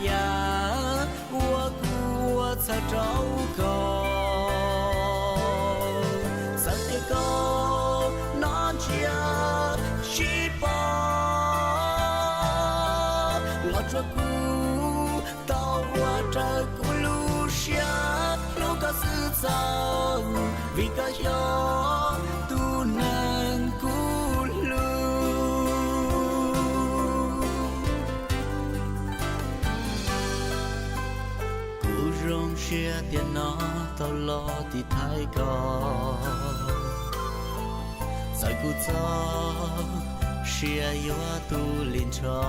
yam uas kuv ua txhawb rau koj, txawm tias koj noj ntsia tsis pom los tsuav kuv tau ua raws kuv lub siab hlub koj xwb txaus, vim koj yog tus neeg kuv hlub. Kuv zoo siab tiam no tau los tiv thaiv koj, txawm kuv txoj sia yuav tu li nrho,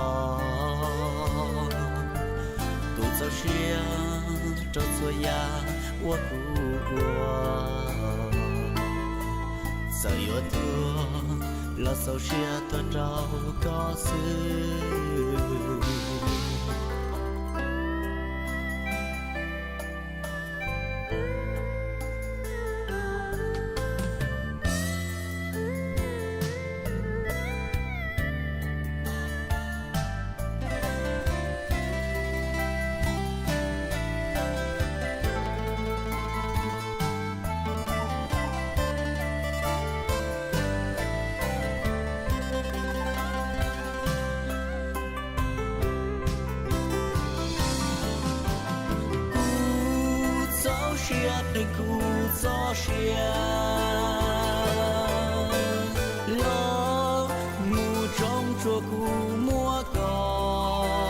kuv txaus siab rau txhua yam uas kuv ua, txawm yuav tuag los txaus siab tuag rau koj xwb. Kuv txoj sia qhia kuv txoj sia, los mus tsoo tsuas kuv muab koj,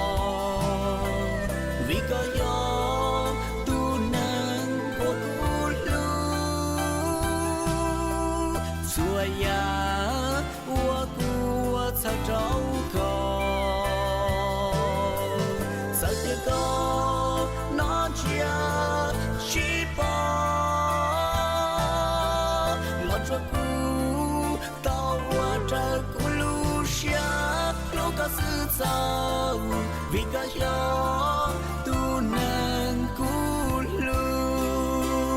vim koj yog tus neeg uas kuv hlub. Txhua yam uas kuv ua txhawb rau koj, txawm tias koj noj ntsia tsis pom los tsuav kuv tau ua raws kuv lub siab hlub koj xwb txaus, vim koj yog tus neeg kuv hlub.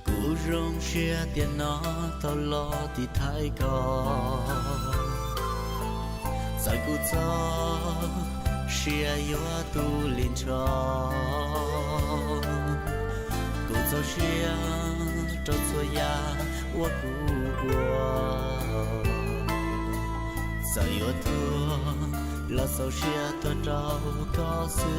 Kuv zoo siab tiam no tau los tiv thaiv koj, txawm kuv txoj sia yuav tu li nrho, kuv txaus siab rau txhua yam uas kuv ua, txawm yuav tuag los txaus siab tuag rau koj xwb.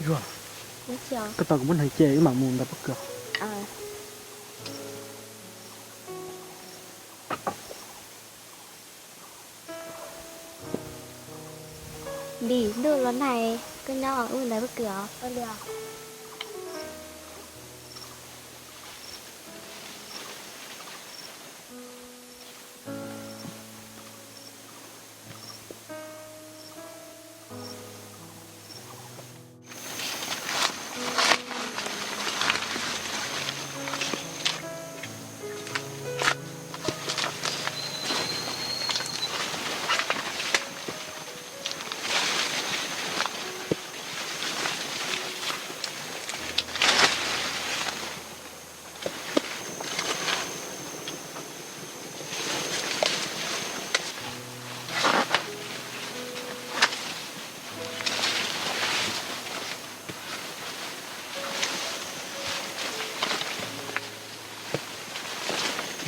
Zuag, koj tos kuv muab hneev ces wb mam mus ntais pob kws. Ntim, ntuj los nag, koj nyob wb ntais pob kws os.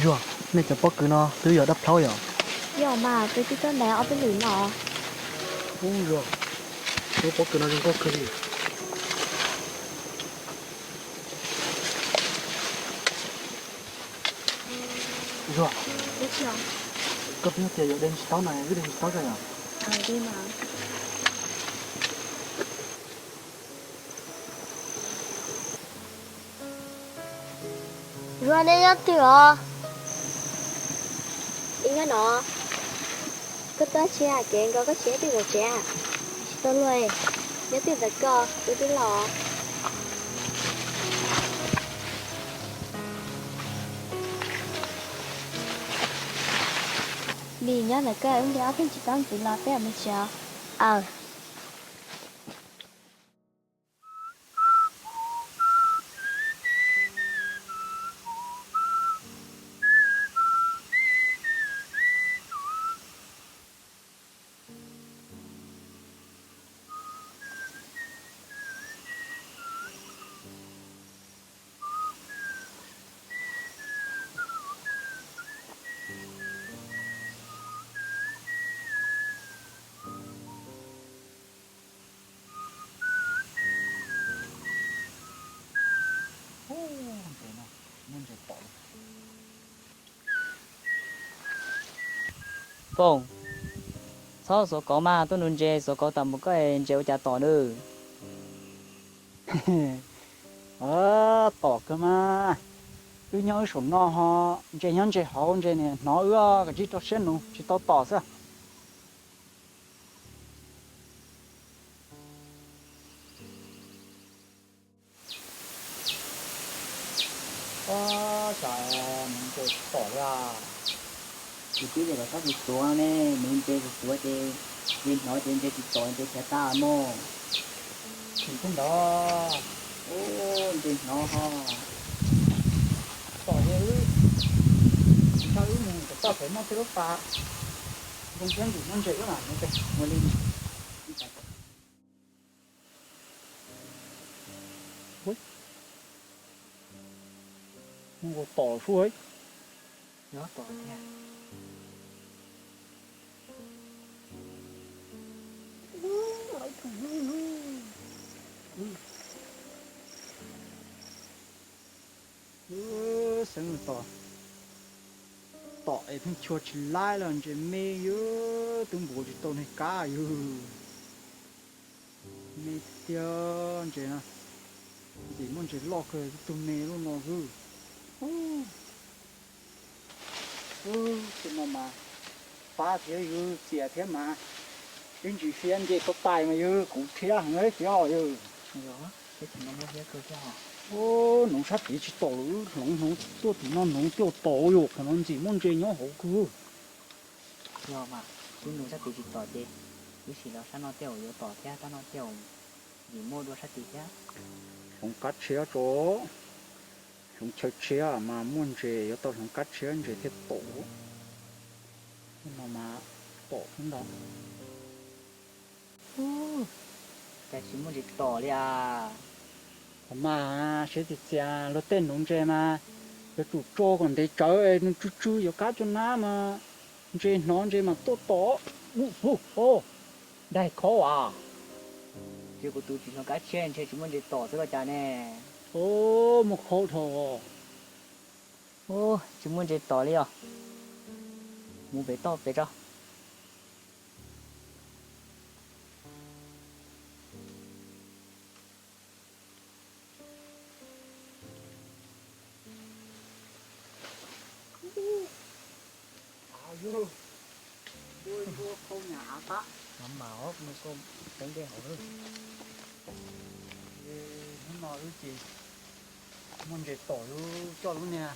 Zuag, nej cov pob kws no twb yog dab plaub yom? Yog mas, peb twb tuaj ntais ob peb lwm no. Ub Zuag, lub pob kws no zoo nkauj kawg li. Zuag, koj twb tias yuav de tsis taub no, wb de tsis taub tso yom? Zuag, neb nyob twg os? Ib nyob no. Koj tuaj tsis hais kev nkaus, koj tsis nyob twj ywm tsev? Tsis tau luag, nyob twj ywm ntawm koj, wb twb los. Lim nyob ntawm koj, wb nce ob pheej tsis tau ntxiv los peb mam mus tsev os. Aws. Foom, txhob xuav kauv mas, tuaj nuv ntses, xuav kauv tas mus koj ntses ua cas tom nws. Tom kawg mas, wb nyob wb saum no ho ntses nyob ntses hauv, ntses niam hnov wb, koj tsis rau siab nuv tsis tau tom xwb. Ob, cas nuv ntses tsis tom li as. Kuv twb tias kom txhob xuav xuav ne, nuv ntses xuav xuav ces ntses hnov ces ntses tsis tom, ntses khiav tag mog. Tsis tau ntawd, ub, ntses hnov ho. Tom li wb, tsis tau wb mus kom txoj pem muaj tej lub pas zoo thiab ntxim muaj ntses wb mam mus ua li. Mus tom sub. Xeev tom, tom es pheej chua tsis laib los ntses me yog twb npuav tsis tau niag kab yog. Me tiag ntses no, ntxim muaj ntses loj kawg, tib tug me loj no xwb. Ub, tus no mas pab thiab yus txias thiab mas, ib ntsis fiab nce tau tais mas yus kuv rhiab heev fiab os yus. Ub, hnoov sab tid tsis tom lawm, hloov hnoov tuaj tim no hnoov tuaj tom yus, qhov no ntxim muaj ntses nyob hauv kawg. Yog mas, wb nug sab tid tsis tom ces wb sim los sab no tej zaum yuav tom thiab, sab no tej zaum vim muaj dua sab tid thiab. Hloov kab tshiab tso, hloov chaw tshiab mas muaj ntses, yuav tau hloov kab tshiab ntses thiaj tom. No mas tom xwb ntag. Cas tsis muaj ntses tom li as? Qhov mas seb tiag tiag luag tej nuv ntses mas yuav tsum tso kom ntev tsawv es nws tsw tsw yuav kab cua nab mas ntses hnov ntses mas tuaj tom. Daig khaub as. Ces kuv tus tsis hloov kab tshiab ntshe tsis muaj ntses tom xwb los cas ne. Muaj khaub dhau. Tsis muaj ntses tom li os. Mus pem toj pem tso. Mas mas, teeb dej hauv. Hnub no wb ces muaj ntses tom, wb coj lub niag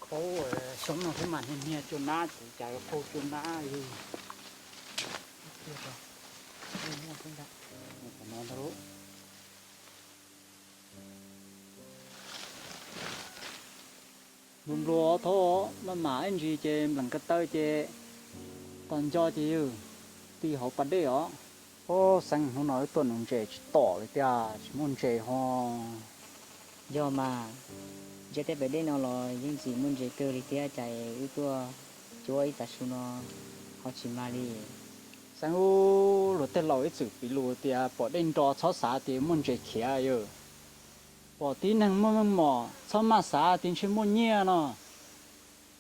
khaub xyoob no thiab mas niag niag cua nab, kuv cas yuav phau cua nab li. Nplua nplua thaub maj mam ib ntsis ces nplees ko taw ces tos nco ces yog ti hauv pas dej os. Ub, xeev hnub no wb tuaj nuv ntses tsis tom li tiag, tsis muaj ntses ho. Yog mas, ntshe tej pas dej no los yeej tsis muaj ntses kawg li thiab, cas wb tuaj cuab ib tav su no ho tsis mag li. Xeev ub, luag tej laus ib txwm piv lus tias pom dej nro txhob xav tias muaj ntses khiav yog. Pom tib neeg muaj meej mom txhob maj xav tias ntshe muaj nyiaj no.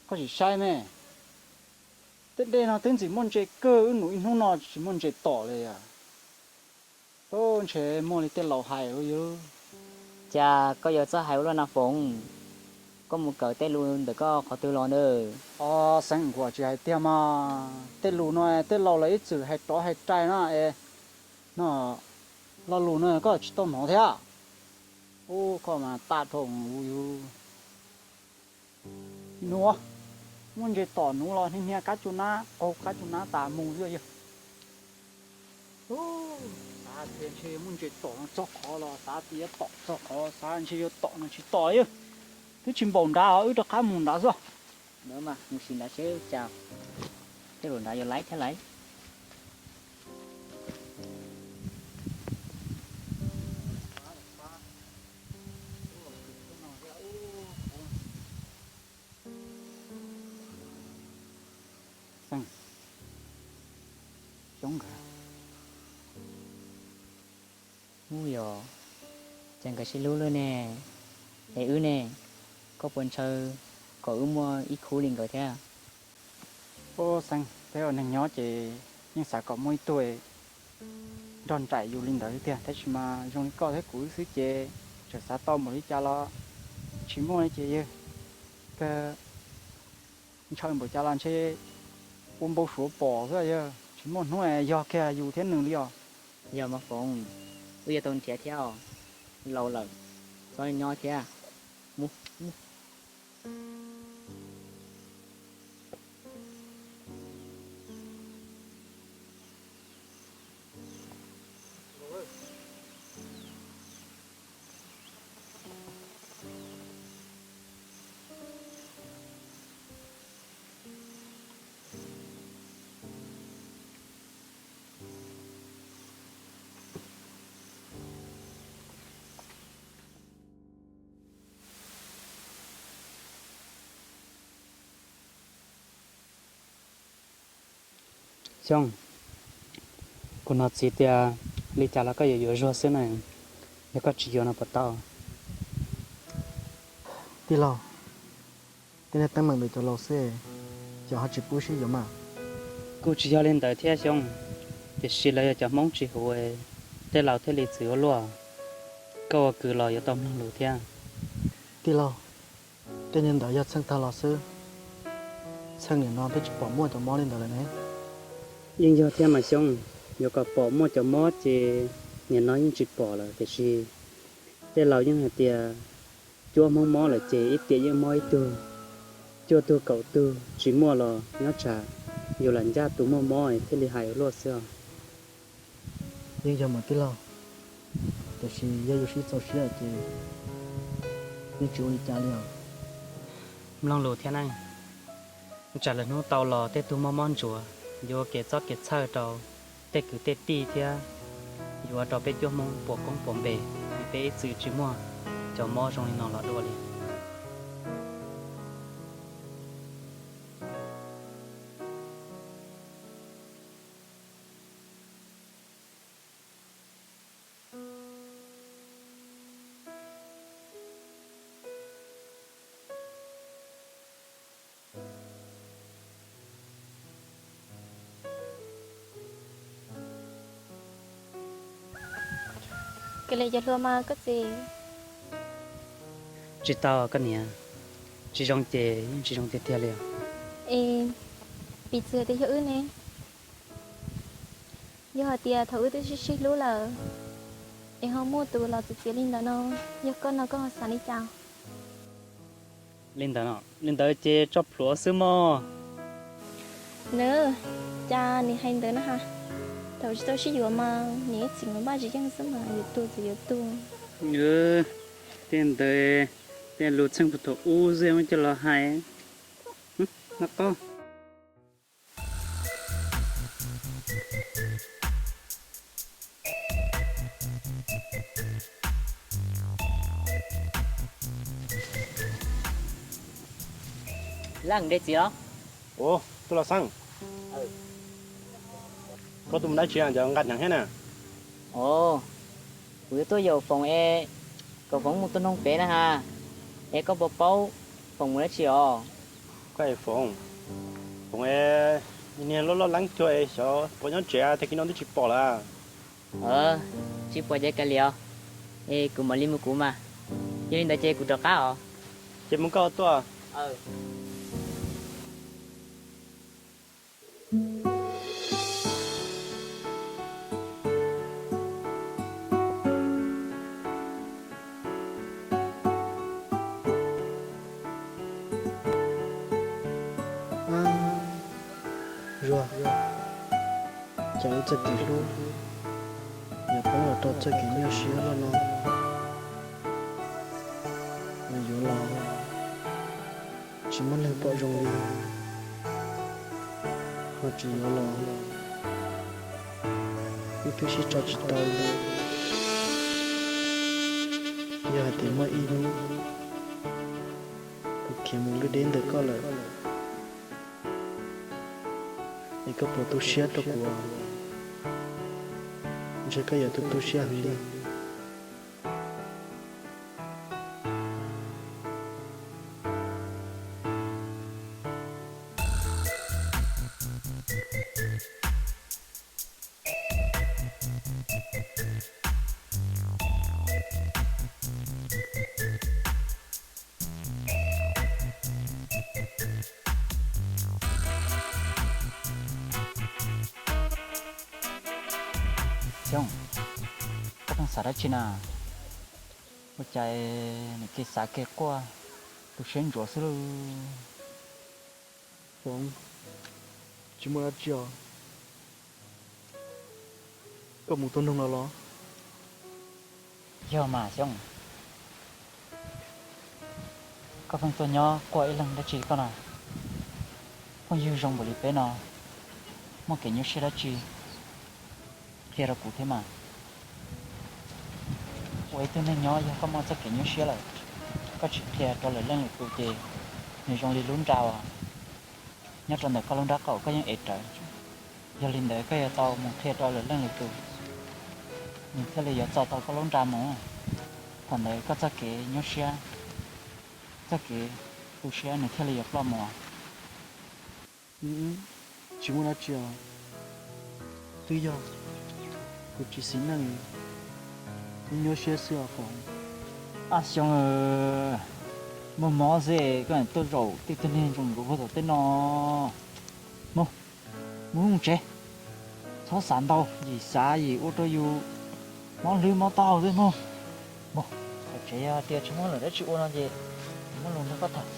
Koj sim saib me. Tej dej no twb ntxim muaj ntses kawg, wb nuv ib hnub no tsis muaj ntses tom li. Ntshe muaj li tej laus hais ua yog. Cas koj yuav txawj hais ua luaj na Foom? Koj mus kawm tej lus ntawm koj qhov twg los ntawd? Xeev, kuv tsis hais tiag mas, tej lus no tej laus lawv ib txwm hais rov hais rais na es, no, lo lus no koj tsis tau hnov thiab. Ub, koj mas tag dhau yus. Nuv, muaj ntses tom nuv los hnia hnia kab tsua nab, qaug kab tsua nab tas mus xwb yog. Xav tias ntshe muaj ntses tom no txog qhov los xav tias yuav tom txog qhov, xav ntshe yuav tom no tsis tom yog. Twb tsis npaum nrad os, wb rov qab mus nrad xwb. Mus sim nrad seb cas, tej zaum nrad yuav laib thiab laiv. Xeeb, Xyoob nkawd. Ub yog, cas nkawd sib hlub lawm ne? Es wb ne, koj puas ntshaw kom wb muaj ib khub li nkawd thiab? Ub Xeeb, peb ua neeg nyob ces yeej xav kom muaj ib tug nrog nraim yus li ntawd tiag, tab sis mas zoo li koj thiab kuv wb xwb ces txawm xav tau npaum li cas los tsis muaj li ces yog kawg. Ntshaw npaum cas los ntshe ua npau suav pom xwb yog, tsis muaj hnub yog kiag yus thiab nws li os. Yog mas Foom, wb yuav tau nrhiav thiab os, laus lawm, txhob nyob thiab. Xyoob, kuv hnov txiv tias li cas los koj yuav yuav Zuag xwb na, yog koj tsis yuav no puas tau? Tij laug, tej nej teeb meem ntawm cov laus xwb, cov ho tsis pub sib yuav mas. Kuj tsis yog li ntawd thiab Xyoob, tiam sis lawv yog cov Hmoob tsis huv, tej laus thiaj li txwv ua luaj. Koj ua kwv los yuav tau mloog lus thiab. Tij laug, tej niag ntawd yog Txheej tag los xwb. Txheej nim no twb tsis pom muaj cov mob li ntawd lawm ne. Yeej yog thiab mas Xyoob, yuav kom pom muaj cov mob ces nim no yeej tsis pom lawm, tiam sis tej laus yeej hais tias cuab Hmoob mob lawm ces ib tiam yeej mob ib tug, cuaj tug kaum tug tsis muaj los nyob tsam yus lam ncaj tus muaj mob thiaj li hais ua luaj xwb os. Yeej yog mas tij laug, tiam sis yog yus sib txaus siab ces yeej tsis ua li cas li os. Mloog lus thiab ne, tsam lwm hnub tau los tej tug mob mob ntsuav, yuav ua kev txob kev txhawj rau tej kwv tej tij thiab yuav ua rau peb cuab Hmoob puas koob puas npe, vim peb ib txwm tsis muaj cov mob zoo li no los dua li. Koj li cov hlua mas koj txiv. Tsis tau koj niam, tsis zoo ces yeej tsis zoo tiag tiag li os. Es piv txwv tias yog wb ne, yog hais tias thaum wb twb sib sib hlub lawm, es ho muaj tus los txiav txim li ntawd no, yog koj no koj ho xav li cas? Li ntawd, li ntawd ces tso plhuav xwb mog. Nws, cas nws hais ntawd na has, thaum tsis tau sib yuav mas nws ib txwm nws npaj tsis yeej xwb mas yuav tuag txawm yuav tuag. Tej ntawd, tej lus txheej puag thaum ub xwb muab coj los hais no qoj. Laj de txiv los? Ua, tub los xeeb, koj tuaj mus dab tsi cov nqa hneev thiab na? Os, kuv yuav tuaj yaum Foom es kom Foom mus tua noog pem na has, es koj puas paub Foom mus dab tsi os? Koj es Foom, Foom es Niag loj loj leeb cuag es xyov puas nyob tsev, tag kis no twb tsis pom lawm. Tsis pom ces kav liam os, es kuv mam li mus kuv mas. Yog li ntawd ces kuv rov qab os. Ces mus koj tuaj. Zuag, cas wb txoj kev hlub yuav poob los rau txoj kev nyuaj siab loj no? Nws yuav los tsis muaj neeg pom zoo li, ho tseem yuav los wb twb sib tso tsis tau li. Yog hais tias muaj ib hnub kuv khiav mus lwj deb ntawm koj lawm, es koj puas tu siab rau kuv? Ntshe koj yuav tu tu siab heev li. Xyooj, koj pheej xav dab tsi na? Ua cas nws kev xav kev quaj, tu siab ntsuav xwb lauj. Tsis muaj dab tsi os. Koj mus tua noog los los? Yog mas Xyooj, koj pheej tuaj nyob quaj ib leeg dab tsi koj na? Phooj ywg zoo npaum li peb no, muaj kev nyuaj siab dab tsi qhia rau kuv thiab mas. Ua ib tug neeg nyob yog koj muaj txoj kev nyuaj siab lawm, koj tsis qhia rau lwm leej lwm tus ces nws zoo li lub nra uas nyob rau ntawm koj lub nrab qaum koj yeej ev rawv. Yog li ntawd koj yuav tau mus qhia rau lwm leej lwm tus, nws thiaj li yuav txo tau koj lub nra mus. Thaum ntawd koj txoj kev nyuaj siab, txoj kev tu siab nws thiaj li yuav ploj mus. Tsis muaj dab tsi os. Twb yog kuv tsis xis neej, nyuaj siab xwb os Foom. Ab Xyooj, muaj mob xwb koj tuaj zaum tej tug neeg zoo nkaus puag tom tej no. Mus, mus tsev, txhob xav ntau, yim xav yim ua rau yus mob hlwb mob taub hau xwb mog. Mus, tom tsev yog tias tsis muaj lwm dab tsi ua no ces muaj lus nrog koj tham.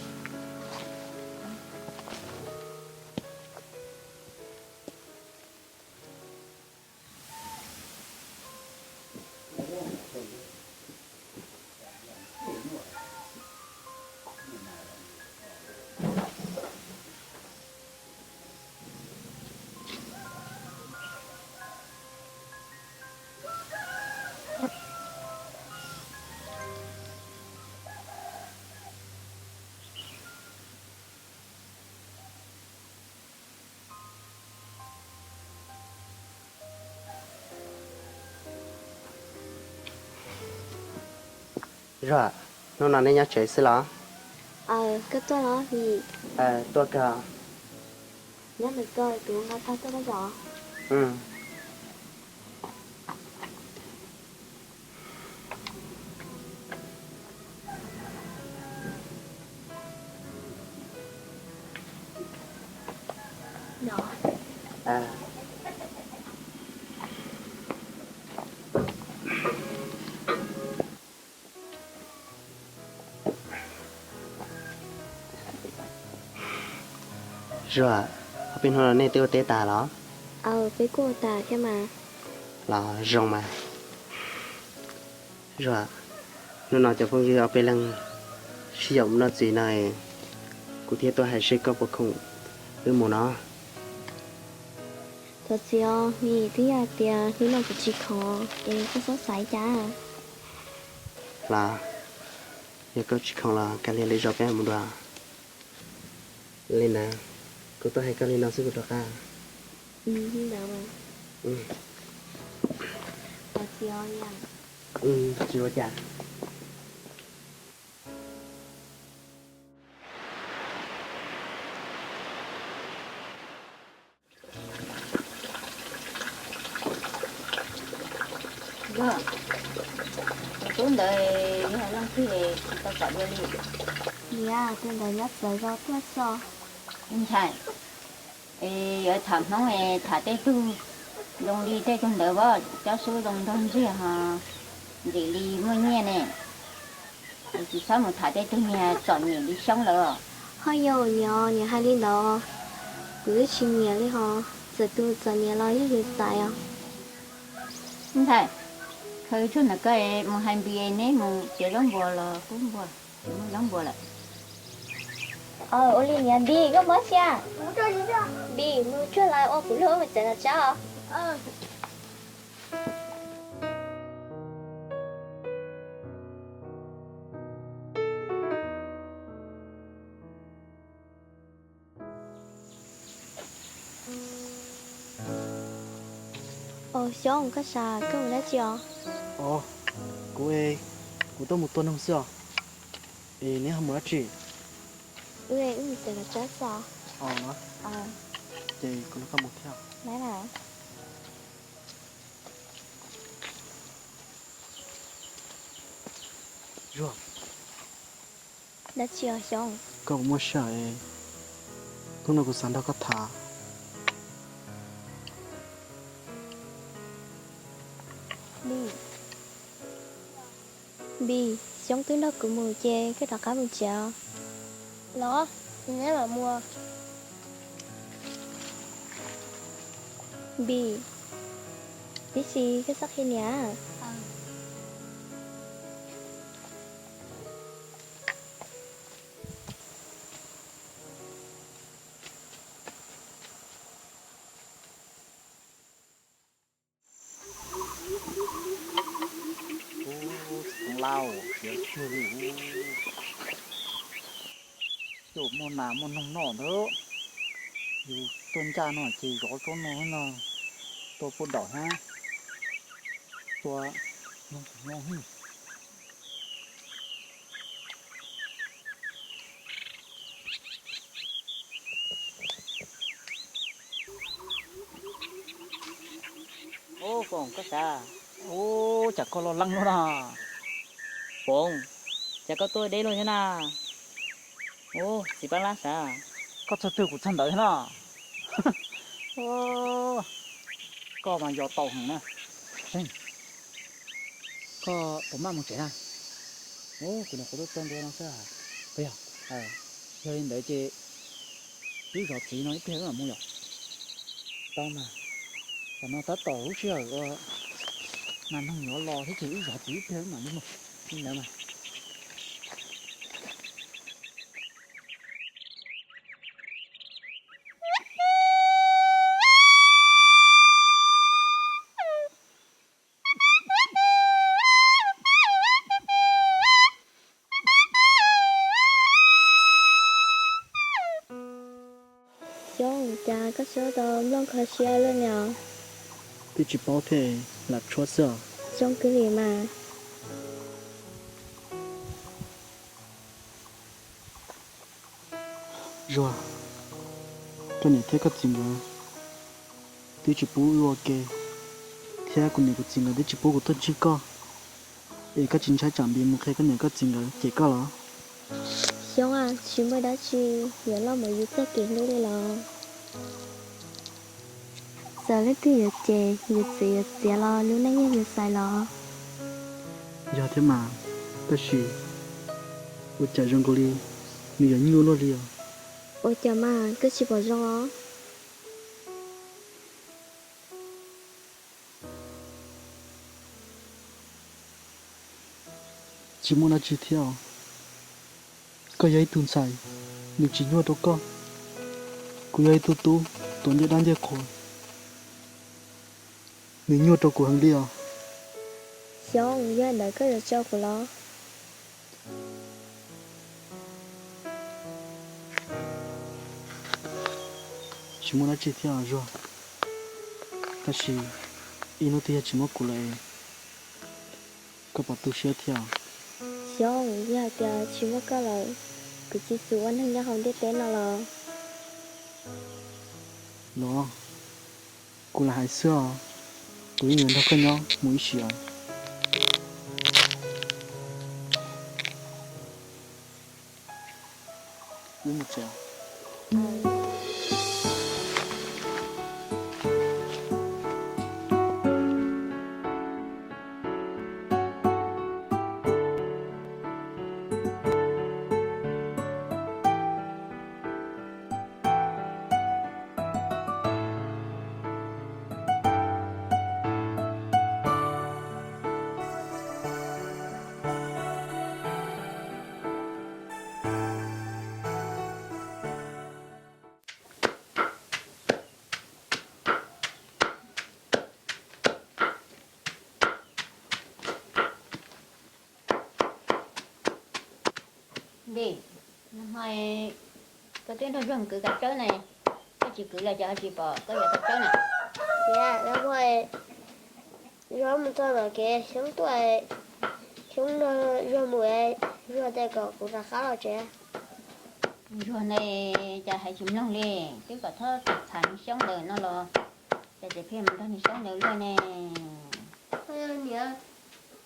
Zuag, hnub no nej nyob tsev xwb los? Koj tuaj los Vim? Tuaj kawg. Nyob ntawm koj, kuv nqa phaj tuaj koj zov. Zuag, ob peb hnub no nej twb ua teb tas los? Aws, peb kuj ua tas thiab mas. Los zoo mas. Zuag, hnub no cov phooj ywg ob peb leeg sib yaum mus noj txiv no, kuv thiaj tuaj hais seb koj puas khoom wb mus no. Thov txim os, vim twb yog tias hnub no kuv tsis khoom es koj txhob xav cas. Los, yog koj tsis khoom los kav liam lwm zaus peb mus dua. Li ntawd, kuv tuaj hais koj li no xwb kuv rov qab. Li ntawd mas. Thov txim os Yaj. Tsis ua cas. Tus tub ntawd yog leej twg tsis tau pom dua li? Niam, tus ntawd nyob txawv zos tuaj xwb. Ntxhais, yuav tham hmoob es tham tej tug zoo li tej tug ntawd, cov xub zoo nraug ntseg ho ntxim li muaj nyiaj ne. Tsis txhob mus tham tej tug niag txom nyem li Xyoob lawm. Ho yog niam, niam hais li ntawd, kuv twb tsis nyiam li ho, txawm tus txom nyem los yog yus xaiv os. Ntxhais, khaws tshuaj ntawm ko mus hais Npis neb mus txiav zaub npua los kub npua, tsis muaj zaub npua lawm. Ua li niam Npis, koj mus ua tsi? Npis, mus tsuag lawm ua kuv luag mus txawv los tso. Os, Xyoob, koj sas koj mus dab tsi os? Os, kuv, kuv tuaj mus tua noog xwb os. Es neb ho mus dab tsi? Wb, wb mus txawv los tso xwb os. Ces kuv nrog koj mus thiab. Zuag, dab tsi os Xyoob? Koj puas muaj sij hawm? Hnub no kuv xav nrog koj tham. Npis, Xyoob twb nrog kuv mus ces koj rov qab mus tsev os. Los, neb mam mus. Npis, tib si koj txhob qhia niam. Ub, xeev Lauj, siav tiag li ub. Coj muaj nas muaj noog noj ntawd. Yus tuaj ncaj no ces zov tsob no no, tua puag daum thiab. Tua noog no. Ub, Foom, koj sav. Ub, cas koj loj leej luaj na. Foom, cas koj tuaj deb luaj thiab na. Ub, txiv Paj Lab sav. Koj txog twg kuv txog ntawd thiab na. Koj mas yos tau heev na. Koj puas maj mus tsev na? Ub, kuv nyuam qhuav tuaj txog ntua no xwb. Puas yog? Yog li ntawd ces wb zov txiv no ib pliag wb mam mus yom. Tau mas, tam no tab tom lub sij hawm ua nas noog yuav los thiab ces wb zov txiv ib pliag wb mam li mus. Li ntawd mas. Xyoob, cas koj tsis tau nplooj kho siab luaj li os? Twb tsis paub thiab, lam tshuab xwb os. Zoo kawg li mas. Zuag, koj niam thiab koj txiv nkawd twb tsis pub wb ua ke, thiab kuv niam kuv txiv nkawd twb tsis pub kuv tuaj ntsib koj, es koj tsis ntshai tsam Npis mus qhia koj niam koj txiv nkawd cem koj los? Xyoob, tsis muaj dab tsi yuav loj mus yus txoj kev hlub li los. Txawm leej twg yuav cem yuav txwv yuav txiav los lub neej yog yus xaiv los. Yog thiab mas, tab sis ua cas zoo nkaus li nws yuav nyuaj luaj li os. Ua cas mas koj tsis pom zoo os? Tsis muaj dab tsi thiab os. Koj yog ib tug ntxhais, nws tsis nyuaj rau koj. Kuv yog ib tug tub tuav ncej dab ncej qhua, nws nyuaj rau kuv heev li os. Xyoob, yog ntawd koj yuav tso kuv los? Tsis muaj dab tsi thiab Zuag, tab sis ib hnub twg yog tsis muaj kuv lawm, koj puas tu siab thiab? Xyoob, yog hais tias tsis muaj koj lawm, kuv tsis xav ua neeg nyob hauv ntiaj teb no los? Los, kuv lam hais xwb os, kuv yeej yuav nrog koj nyob mus ib sim os. mus tsev. Nti, nag hmo koj twb nrog Zuag mus kwv kav tsawb ne, koj tsis kwv los cas ho tsis pom koj yuav kav tsawb na? Tias lawv muaj Zuag mus txog tom kev Xyoob tuaj, Xyoob nrog Zuag mus, Zuag tias kom kuv rov qab los tsev. Zuag ne, cas hais tsis mloog li, twb kom txhob tham niag Xyoob ntawd no los cas tseem pheej mus nrog niag Xyoob ntawd luaj ne. Niam,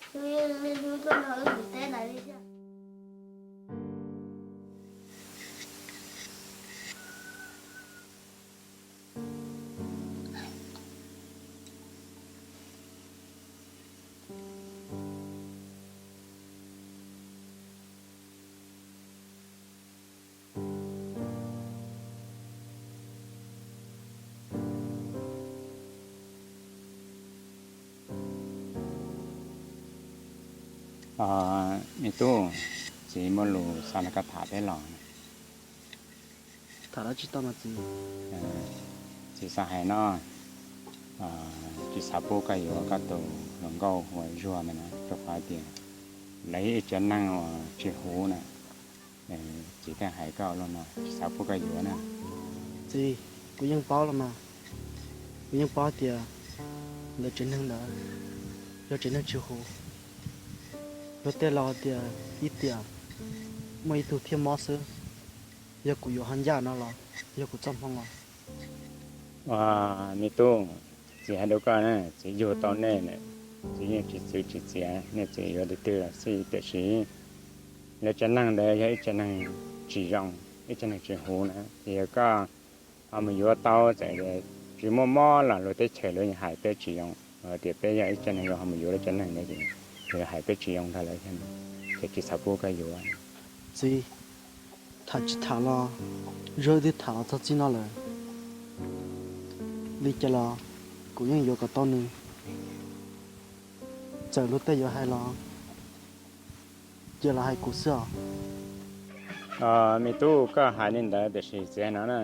Xyoob tuaj nrog wb mus teb na li thiab. Me tub, txiv muaj lus xav nrog koj tham peb los. Tham dab tsi tau mas txiv? Txiv xav hais no, tsis xav pub koj yuav koj tus hluas nkauj hu ua Zuag ntawd na, rau qhov tias lawv yog ib tsev neeg uas tsis huv na. Txiv thiaj hais koj ua luaj no, tsis xav pub koj yuav na. Txiv, kuv yeej paub los mas, kuv yeej paub tias lawv tsev neeg ntawd yog tsev neeg tsis huv. Luag tej laus tias ib tiam muaj ib tug thiaj mob xwb, yog kuv yuav ho ncaj no los yog kuv txoj hmoo os. Me tub, txiv hais rau koj na, txiv yug tau nej lawm, txiv yeej tsis txwv tsis txiav nej txiv yuav tus twg los xij, tiam sis lawv tsev neeg ntawd yog ib tsev neeg tsis zoo, ib tsev neeg tsis huv na. Ces yog koj ho mus yuav tau txawm tsis muaj mob los luag teb chaws lawv hais peb tsis zoo, tias peb yog ib tsev neeg zoo ho mus yuav lawv tsev neeg ntawd ces hais peb tsis zoo nrog lawv thiab, ces tsis xav pub koj yuav. Txiv, tham tsis tham los Zuag twb tham los txog txij no lawm, li cas los kuv yeej yuav kom tau nws. Txawm luag tej yuav hais los cia los hais kuv xwb os. Me tub, koj hais li ntawd tiam sis txiv hais no na,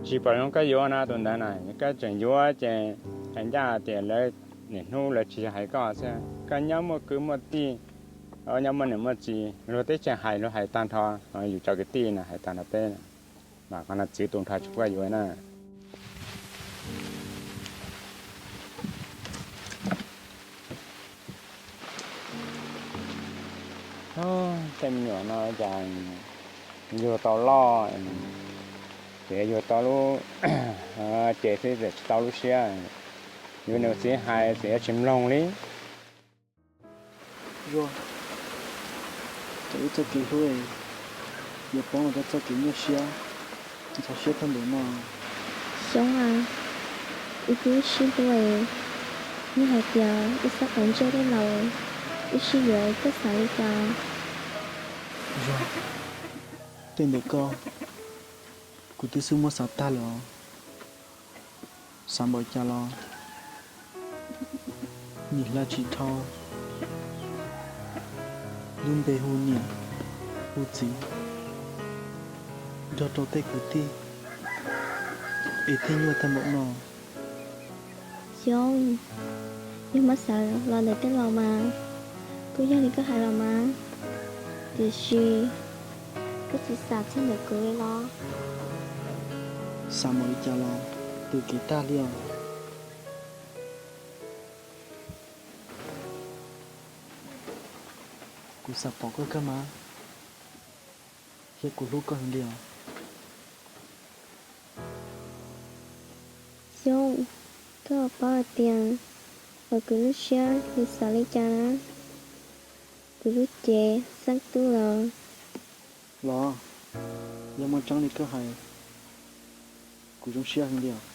tsis pom zoo koj yuav no tus ntawd na, koj tseem yuav ces hais ncaj tias lawv niaj hnub lawv tsis yog hais koj xwb, koj nyob muaj kwv muaj tij, nyob muaj niam muaj txiv, luag teb chaws hais luag hais tag nrho, yus cov kwv tij no hais tag nrho peb, mas qhov no txiv tu nrho tsis pub koj yuav na. Tej me nyuam no cas yug tau loj ces yug tau lub cev xwb tsis tau lub siab. Yuav nws txiv hais txiv yuav tsis mloog li. Zuag, txawm wb txoj kev hlub yuav poob los rau txoj kev nyuaj siab, ntxhov siab tag npaum no. Xyoob a, wb twb sib hlub, yog hais tias wb xav kom ntsej tej laus, wb sib yuav koj xav li cas? Zuag, tej ntawm koj kuv twb xub muab xav tag lawm os. Xav npaum cas los nim hla tsis dhau, lub npe hu niam hu txiv nrog rau tej kwv tij es thiaj nyuaj tag npaum no. Xyoob, yog muab xav los ntawm tej laus mas kuj yog li koj hais los mas, tiam sis koj tsis xav txog ntawm kuv li los? Xav npaum li cas los tu kev tag li os. Kuv xav pom koj kawg mas, thiab kuv hlub koj heev li os. Xyoob, koj paub hais tias hauv kuv lub siab nws xav li cas na? Kuv lub cev xeeb tub los. Los, Yog muaj tseeb li koj hais, kuv zoo siab heev li os.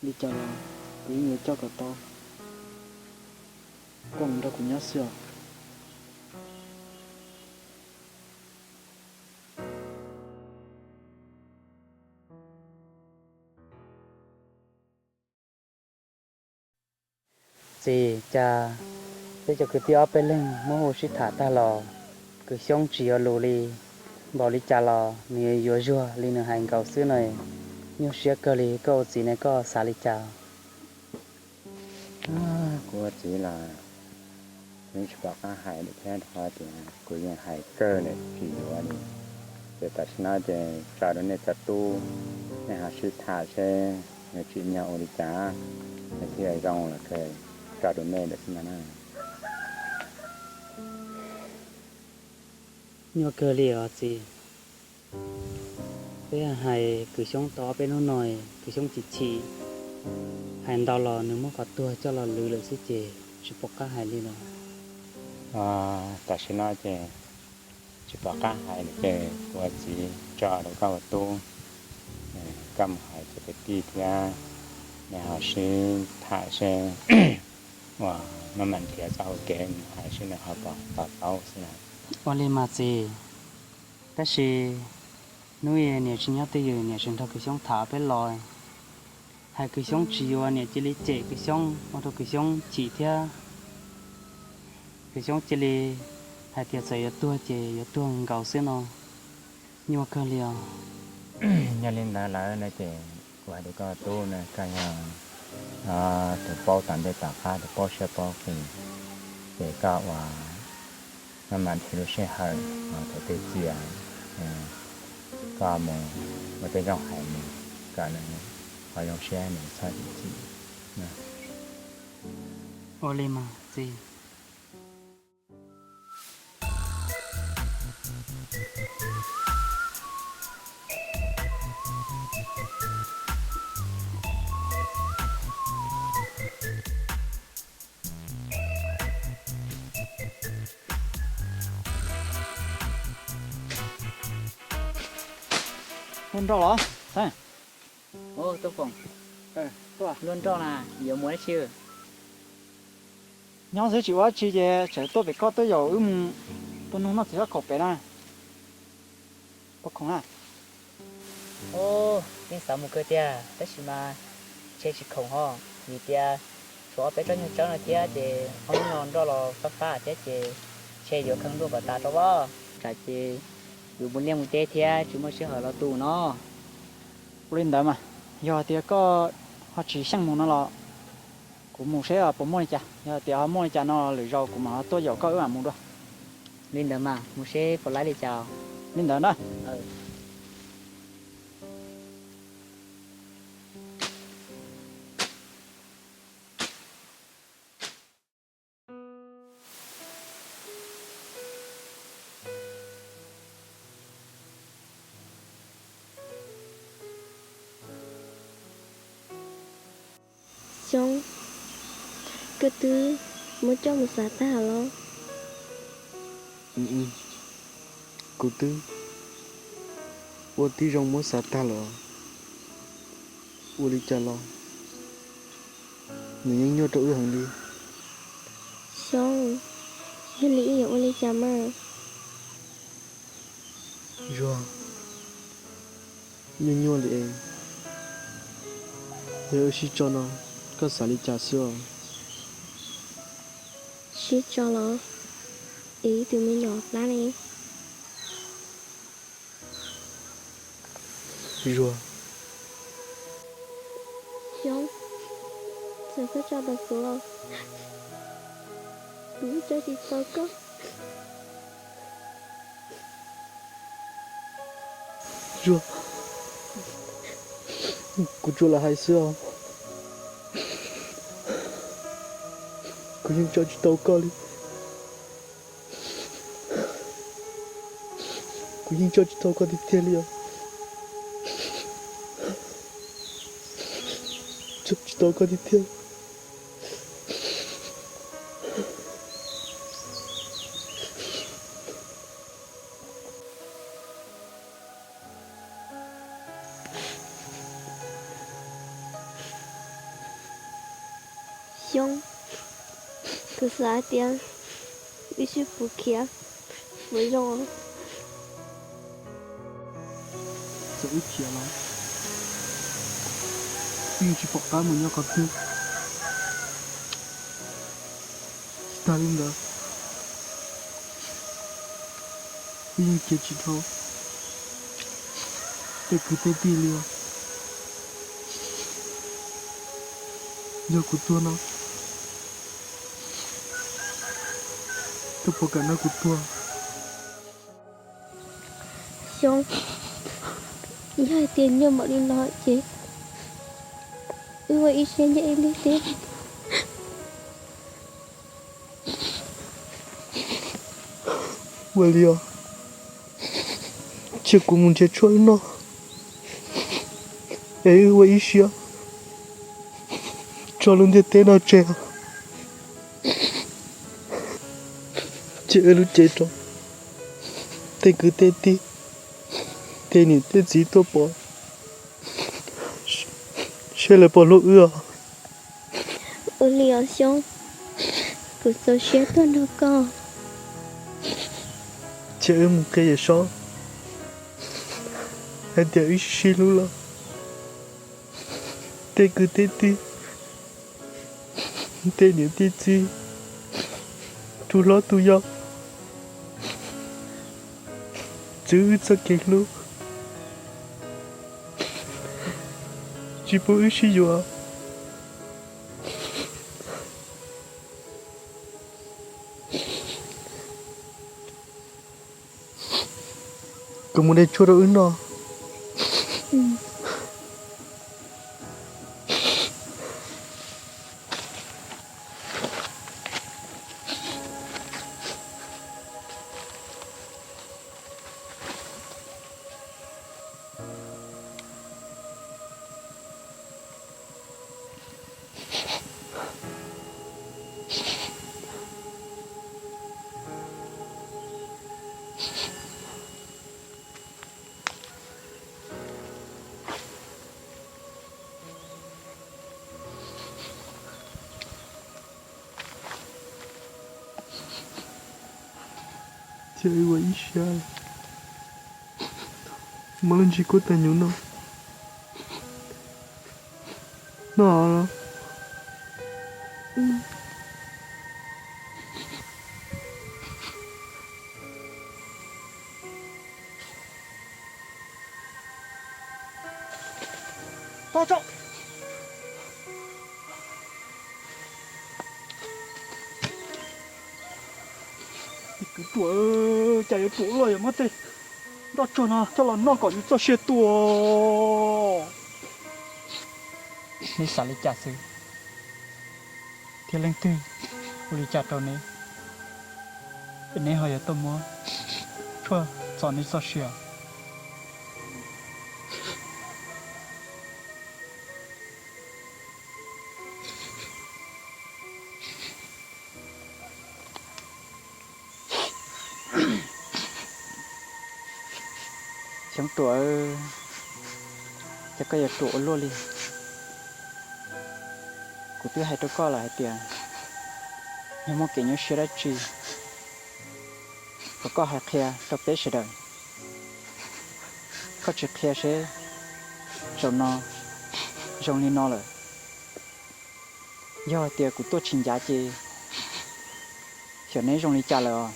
Li cas los kuv yeej yuav coj kom tau koj mus nrog kuv nyob xwb os. Txiv, cas peb cov kwv tij ob peb leeg muab hu sib tham tag los Kwv Xyoob tsis yuav lus li. Npaum li cas los nws yuav yuag li nws hais nkaus xwb no. Nyuaj siab kawg li, koj ua txiv ne koj xav li cas? Kuv ua txiv los kuv yeej tsis pom qab hais li thiab, rau qhov tias kuv yeej hais kawg lawm tsis yuav li. Ces tam sim no ces tso rau nej cov tub, nej ho sib tham seb nws tsim nyog ua li cas, nws thiaj zoo los kawg, tso rau nej lawm xwb ntag na. Nyuaj kawg li os txiv. Peb hais Kwv Xyoob tau ob peb hnub no, Kwv Xyoob chim chim, hais ntau los nws muab qhov tuag coj los lwv lawm xwb ces tsis pom qab hais li lawm. Tam sim no ces tsis pom qab hais li ces kuv ua txiv tso rau koj ua tub, koj mus hais cov kwv tij thiab, nej ho sib tham seb uas maj mam nrhiav txoj hau kev mus hais seb nws ho puas to taub xwb na. Ua li mas txiv, tab sis hnub niam tsis nyob twj ywm niam tseem nrog Kwv Xyoob tham peb los, hais Kwv Xyoob tsis yuav niam cia li cem Kwv Xyoob ua rau Kwv Xyoob chim thiab. Kwv Xyoob cia li hais tias txawm yuav tuag ces yuav tuag nkaus xwb no. Nyuaj kawg li os. Yog li ntawd lawm no ces kuv hais rau koj tub no, koj yog tus paub tom ntej tom qab, tus paub siab paub qis, ces koj ua maj mam nrhiav lub sij hawm thaum twg txias koj mus ua tej zoo hais mus kom nws ho zoo siab, nws txhob chim chim. Ua li mas txiv. Luaj nroj los? Luaj nroj na, yuav mus dab tsi? Nyob xwb tsis ua dab tsi ces tseem tuaj pem koj tuaj yaum wb mus tua noog noj txiv fab khaum pem na. Puas khoom na? Yeej xav mus kawg tiag tab sis mas ntshe tsis khoom ho, vim tias tshuav ob peb tsob nyuag tsawb no thiab ces ob hnub no nroj los fab fab thiab ces ntshe yuav kheev luaj kom tas rau voj, tsam ces yuav mus liaj mus teb thiab tsis muaj sij hawm los tu no. Ua li ntawd mas, yog tias koj ho tsis xyeej mus no los kuv mus seb puas muaj li cas, yog tias ho muaj li cas no lwm zaus kuv mam ho tuaj yaum koj wb mam mus dua. Li ntawd mas mus seb puas laib li cas. Li ntawd na. Xyoob, koj twb muab coj mus xav tag los? Kuv twb ua tib zoo muab xav tag lawm. Ua li cas los nws yeej nyuaj rau wb heev li. Xyoob, yog li wb yuav ua li cas mas? Zuag, nyuaj nyuaj li es, yog wb sib tso no koj xav li cas xwb os? Sib tso los es ib tug me nyuam plab ne. Zuag. Xyoob, txawm koj tso tau kuv los kuv yeej tso tsis tau koj. Zuag, kuv tsuas lam hais xwb os. Kuv yeej tso tsis tau koj li. Kuv yeej tso tsis tau koj tiag tiag li os. Tso tsis tau koj tiag tiag. Xyoob, kuv xav tias wb sib pus khiav puas zoo? Txawm wb khiav los wb yeej tsis pom qab mus nyob qhov twg. Tsis tas li ntawd, wb yeej cia tsis dhau tej kwv tej tij li os. Yog kuv tuag no, koj puas kam nrog kuv tuag? Xyoob, yog hais tias nyuaj npaum li no ces wb ua ib siab nyob ib leeg thiab. Ua li os, cia kuv mus nrhiav tshuaj wb noj es wb ua ib siab tso lub ntiaj teb no tseg os. Cia wb lub cev rau tej kwv tej tij, tej niam tej txiv tuaj pom seb lawv puas hlub wb os. Ua li os Xyoob, kuv txaus siab tuaj nrog koj. Cia wb mus qhia Yawm Saub hais tias wb sib sib hlub los tej kwv tej tij, tej niam tej txiv, tus hlob tus yau txwv wb txoj kev hlub, tsis pub wb sib yuav. Koj mus de tshuaj rau wb noj. Cia wb ua ib siab, muab lub ntsis kuab tag nyuv no noj. Kwv Tuam, cas yuav ruam luaj yuav muab tej nroj tsuag no coj los noj kom yus txoj sia tuag. Neb xav li cas xwb? Thiab leej twg ua li cas rau neb, es neb ho yuav tuaj muab tshuaj txo neb txoj sia? Xyoob Ruam, cas koj yuav ruam ua luaj li? Kuv twb hais rau koj lawm hais tias yog muaj kev nyuaj siab dab tsi, kom koj hais qhia rau peb sawv daws. Koj tsis qhia seb zaum no zoo li no lawm. Yog hais tias kuv tuaj tsis ncav ces xyov neb zoo li cas lawm os.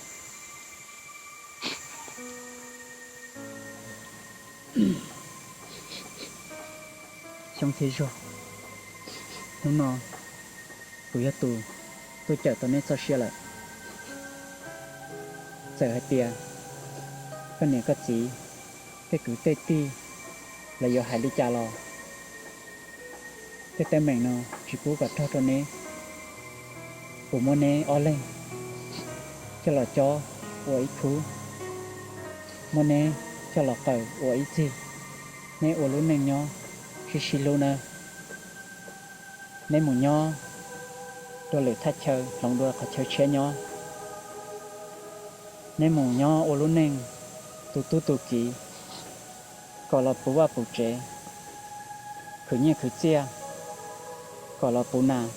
Xyoob thiab Zuag, hnub no kuv yog tus tuaj cawm tau neb txoj sia lawm. Txawm hais tias koj niam koj txiv, tej kwv tej tij lawv yuav hais li cas los tej teeb meem no tsis pub kom raug rau neb. Kuv muab neb ob leeg coj los cob ua ib khub, muab neb coj los qawm ua ib txig, neb ua lub neej nyob sib sib hlub nawb. Neb mus nyob dua lwm thaj chaw hloov dua qhov chaw tshiab nyob. Neb mus nyob ua lub neej tu tub tu kiv, kom los puv vaj puv tsev, khwv nyiaj khwv txiaj, kom los puv nas,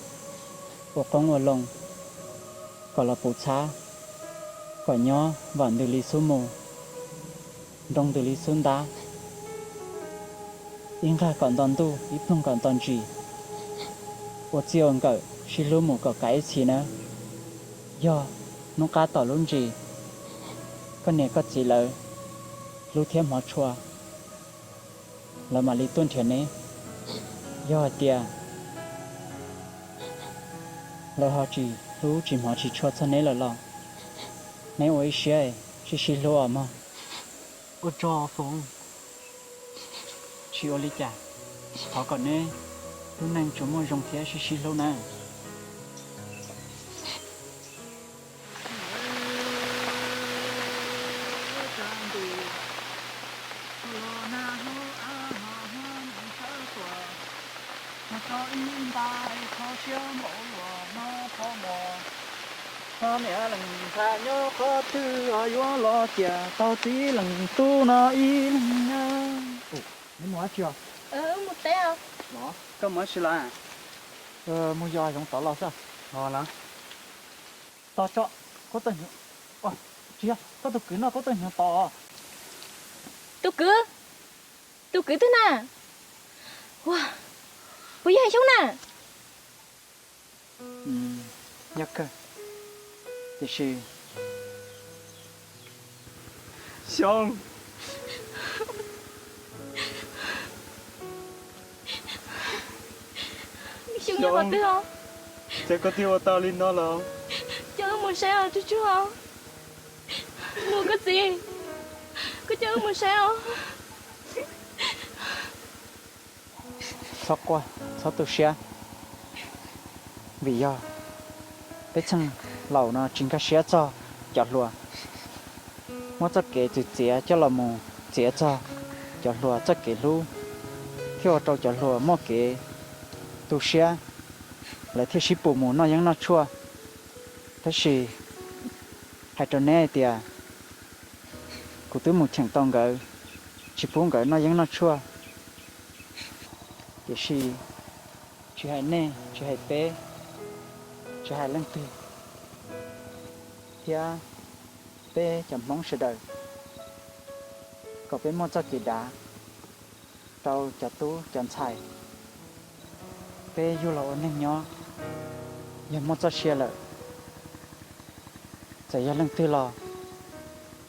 ua qoob ua loo, kom los puv txhab, kom nyob vam ntws li xub mus, nroo ntws li xub ntab, ib nqag kom nto ntuj, ib ploog kom nto ntsis, ua txij ua nkawm sib hlub mus kom kav ib txhis nawb. Yog hnub qab tom lub ntsis, koj niam koj txiv lawv hlub thiab hmov tshua, lawv mam li tuaj nrhiav neb. Yog hais tias lawv ho tsis hlub tsis hmov tsis tshua txog neb lawm los, neb ua ib siab sib sib hlub os mog. Ua tsaug Foom. Tsis ua li cas, thov kom neb lub neej tsuas muaj zoo thiab sib sib hlub nawb. Neb mus dab tsi os? Koj mus dab tsi los? Mus yos zoov tod los xwb. Tos tso, koj txawj hnyuv, tsis yog, koj tus kwv no koj txawj hnyuv tod. Tus kwv? Tus kwv twg na? Ua, puas yog Xyoob na? Yog kawg, tiam sis Xyoob, Xyoob nyob qhov twg os? Cas koj thiaj ua tau li no los? Coj wb mus saib os Tsuj Tsuag. Mus koj txiv, koj coj wb mus saib os. Txhob quaj, txhob tu siab, vim yog peb txheej laus no tsis nkag siab txog cov hluas, muab txoj kev txwv txiav coj los mus txiav txog cov hluas txoj kev hlub, thiaj ua rau cov hluas muaj kev tu siab, lawv thiaj sib pus mus noj yeeb noj tshuaj. Tab sis hais rau neb hais tias kuv twb mus cheem tau nkawd, tsis pub nkawd noj yeeb noj tshuaj. Tiam sis tsis hais nej, tsis hais peb, tsis hais leej twg, thiab peb cov Hmoob sawv daws, kom peb muaj txoj kev dav rau cov tub cov ntxhais. Peb yug los ua neeg nyob, yog muaj txoj sia lawm, txawm yog leej twg los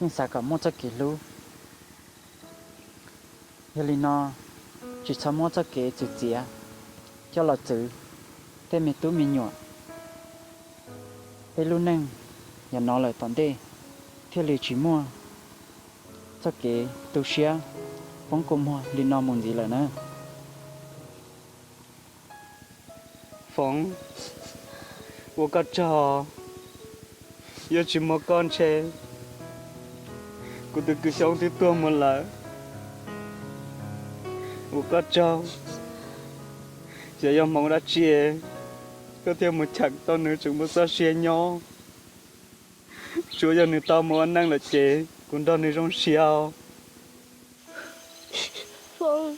yeej xav kom muaj txoj kev hlub. Yog li no, tsis txhob muab txoj kev txwv txiav coj los txwv tej me tub me nyuam. Peb lub neej yog no lawm tom ntej thiaj li tsis muaj txoj kev tu siab poob kua muag li no mus ntxiv lawm na. Foom, ua koj tsaug, yog tsis muaj koj ntshe kuv tus kwv Xyoob twb tuag mus lawm. Ua koj tsaug, xyov yog hmoov dab tsi koj thiaj mus cheem tau nws tseem muaj txoj sia nyob. Tsuav yog nws tau mus ua neej lawm ces kuv nrog nws zoo siab os. Foom,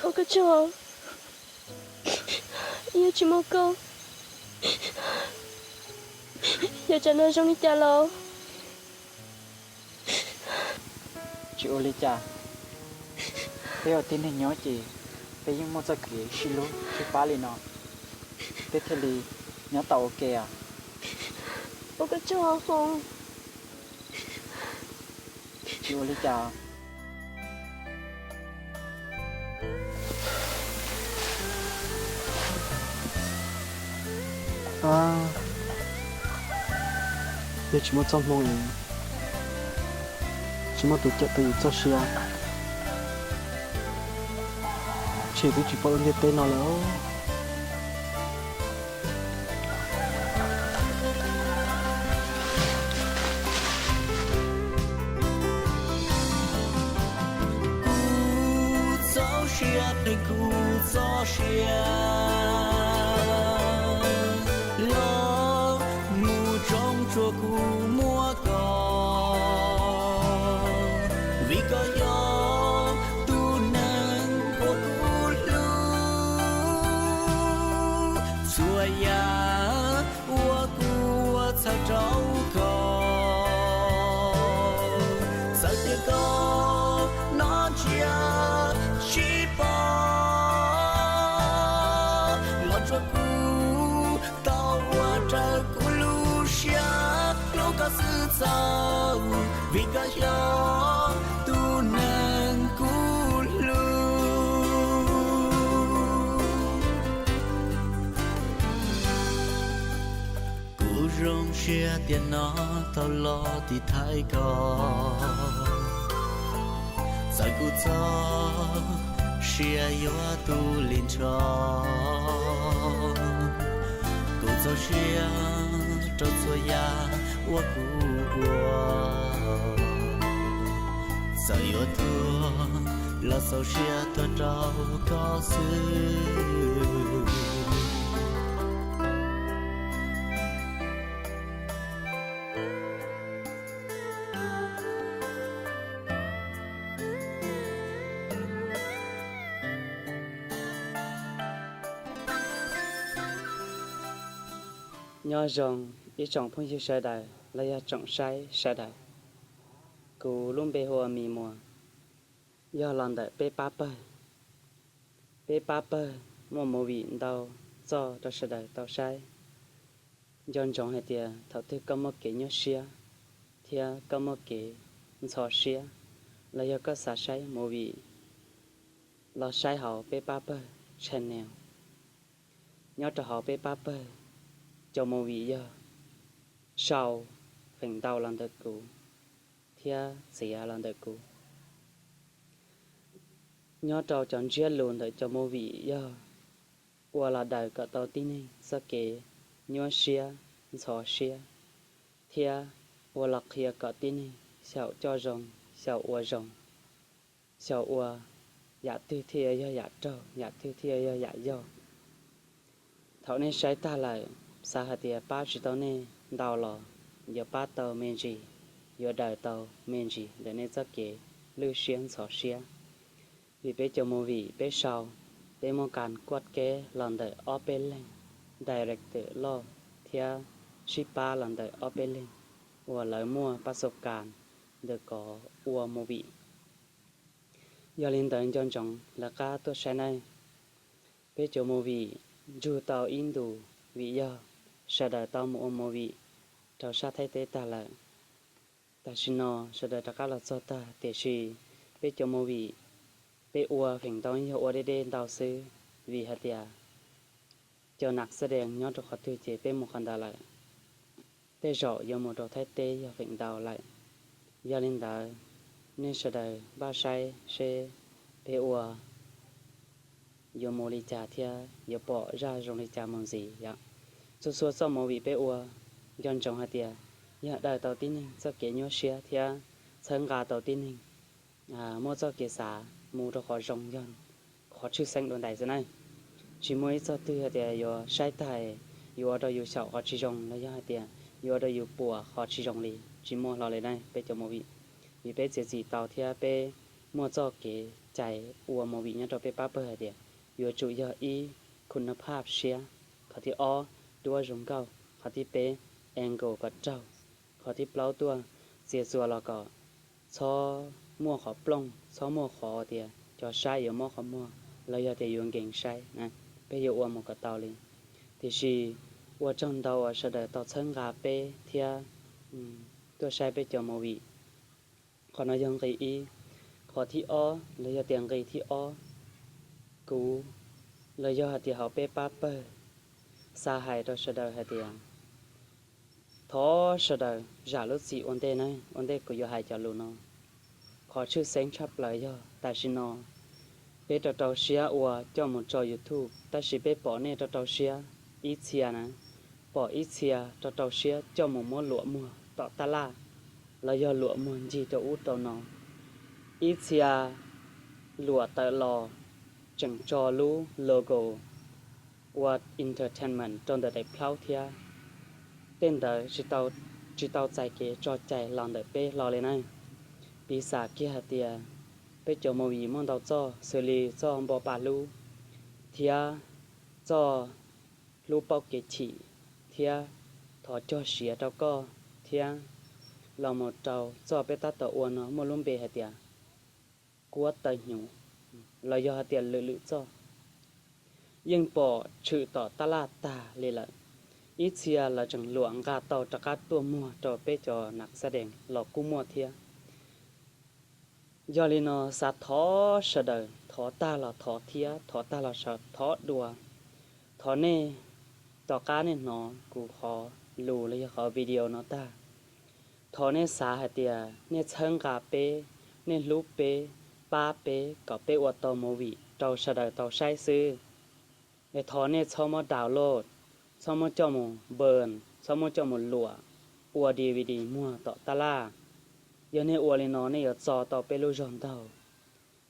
ua koj tsaug, yog tsis muaj koj, yog tsam no zoo li cas los? Tsis ua li cas, peb ua tib neeg nyob ces peb yeej muaj txoj kev sib hlub sib pab li no, peb thiaj li nyob tau ua ke os. Ua koj tsaug Foom. Tsis ua li cas. Yog tsis muaj txoj hmoo es tsis muaj tus cawm tus yim txoj sia, ntshe twb tsis pom lub ntiaj teb no lawm. Kuv txoj sia qhia kuv txoj sia, los mus tsoob tsuas kuv muab koj, vim koj yog tus neeg uas kuv hlub. Txhua Yam uas kuv ua txhawb rau koj, txawm tias koj noj ntsia tsis pom, los tsuas kuv tau ua raws kuv lub siab hlub koj xwb txaus, vim koj yog tus neeg kuv hlub. Kuv zoo siab tiam no tau los tiv thaiv koj, txawm kuv txoj sia yuav tu li nrho, kuv txaus siab rau txhua yam uas kuv ua, txawm yuav tuag los txaus siab tuag rau koj xwb. Nyob zoo ib tsoom phooj ywg sawv daws los yog tsoom saib sawv daws. Kuv lub npe hu ua Mis Muas, yog los ntawm peb pab pawg. Peb pab pawg muaj movie ntau txoj rau sawv daws tau saib. Nco ntsoov hais tias thaum twg koj muaj kev nyuaj siab thiab koj muaj kev ntxhov siab, los yog koj xav saib movie, los saib hauv peb pab pawg channel. Nyob rau hauv peb pab pawg, cov movie yog sau feem ntau los ntawm kuv thiab txiav los ntawm kuv. Nyob rau cov ntsiab lus ntawm cov movie yog ua los daws kom tau tib neeg txoj kev nyuaj siab, ntxhov siab, thiab ua los qhia kom tib neeg xyaum coj zoo, xyaum ua zoo, xyaum ua yam twg thiaj yuav yog yam raug, yam twg thiaj yuav yog yam yog. Thaum nej saib tag lawm, xav hais tias pab tsis tau nej ntau los yuav pab tau me ntsis, yuav daws tau me ntsis ntawm nej txoj kev lwj siab ntxhov siab. Vim peb cov movie peb sau, peb muaj kas kuaj keb los ntawm ob peb leeg, director loj thiab sib pab los ntawm ob peb leeg uas lawv muaj pab xaus kas ntawm kov ua movie. Yog li ntawd nco ntsoov lawv qab tuaj saib nawb. Peb cov movie ntsug tau ib ntus vim yog sawv daws tau mus ua movie rau sab Thaib teb tag lawm. Tam sim no sawv daws rov qab los txog tag tiam sis peb cov movie peb ua feem ntau yog ua deb deb ntau xwb, vim hais tias cov nam xab dees nyob rau qhov twg ces peb mus qhov ntawd lawm. Tej zaum yuav mus rau Thaib teb yog feem ntau lawm. Yog li ntawd, nej sawv daws npaj saib seb peb ua yuav mus li cas thiab yuav pom zaj zoo li cas mus ntxiv yom. Txhua txhua txoj movie peb ua, nco ntsoov hais tias yog daws tau tib neeg txoj kev nyuaj siab thiab txhawb nqa tau tib neeg muab txoj kev xav mus rau qhov zoo yog qhov tshwj xeeb dua ntais xwb na. Tsis muaj ib txoj twg hais tias yuav saib tag yuav ua rau yus xyaum qhov tsis zoo los yog hais tias yuav ua rau yus puas qhov tsis zoo li, tsis muaj hlo li na peb cov movie. Vim peb txiav txim tau thiab peb muaj txoj kev cai ua movie nyob rau peb pab pawg hais tias yuav tsum yog ib khun nab phaj siab, qhov thib ob duab zoo nkauj, qhov thib peb angle kom raug, qhov thib plaub tuaj txias txuas los kom txhob muaj qhov plooj, txhob muaj qhov tias cov saib yuav mob qhov muag los yog tias yuav nkees saib na. Peb yuav ua mus kom tau li, tiam sis ua tsaug ntau uas sawv daws tau txhawb nqa peb thiab tuaj saib peb cov movie. Qhov no yog nqi ib. Qhov thib ob los yog tias nqi thib ob, kuv los yog hais tias hauv peb pab pawg xav hais rau sawv daws hais tias thov sawv daws zam lub txim ua ntej na, ua ntej kuv yuav hais cov lus no. Qhov tshwj xeeb tshaj plaws yog tam sim no peb rau rau siab ua coj mus tso YouTube, tab sis peb pom nej rau rau siab ib txhia na, pom ib txhia rau rau siab coj mus muab luam muag tom tab laj, los yog luam muag ncig rau ub rau no. Ib txhia luam tawm los tseem tso lub logo ua entertainment rau ntawm daim plaub thiab. Tej ntawd tsis tau txais kev tso cai los ntawm peb hlo li na. Piv xam kiag hais tias peb cov movie muaj ntau txoj xws li txoj npo pa hlub thiab txoj hlub paub kev chim thiab thov cog siav rau koj thiab los mus rau txoj peb tab tom ua no muaj lub npe hais tias kuab taw hnyuv los yog hais tias lwm lwm txoj. Yeej pom tshwm tom tab laj tag li lawm, ib txhia lawv tseem luam nqa tau rov qab tuaj muag rau peb cov nam xab dees los kuj muaj thiab. Yog li no xav thov sawv daws, thov tag los thov thiab thov tag los thov dua. Thov nej, tom qab nej hnov kuv qhov lus los yog qhov video no tag, thov nej xav hais tias nej txhawb nqa peb, nej hlub peb, pab peb kom peb ua tau movie rau sawv daws tau saib xwb. Es thov nej txhob muab download, txhob muab coj mus burn, txhob muab coj mus luam ua DVD muag tom tab laj. Yog nej ua li no nej yuav txo tau peb lub zog ntaug.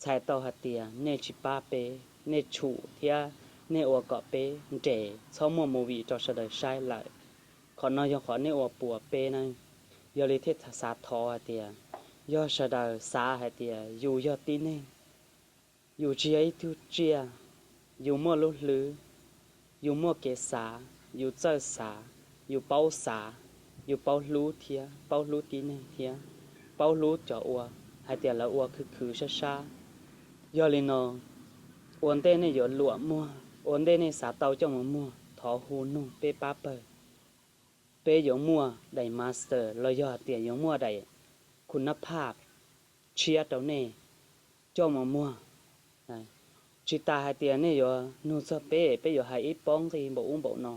Txhais tau hais tias nej tsis pab peb, nej tshum thiab nej ua kom peb nres txhob muaj movie rau sawv daws saib lawm. Qhov no yog qhov nej ua puas peb na. Yog li thiaj xav thov hais tias, yog sawv daws xav hais tias yus yog tib neeg, yus tsis yog ib tug tsiaj, yus muaj lub hlwb, yus muaj kev xav, yus txawj xav, yus paub xav, yus paub hlub thiab paub hlub tib neeg thiab paub hlub cov ua hais tias lawv ua khwv khwv sab sab. Yog li no, ua ntej nej yuav luam muag, ua ntej nej xav tau coj mus muag, thov hu nug peb pab pawg. Peb yuav muaj daim master los yog hais tias yuav muaj daim khun nab phaj tshiab rau nej coj mus muag. Tsis tas hais tias nej yuav nug txog peb, peb yuav hais ib pob nqi npaum ub npaum no.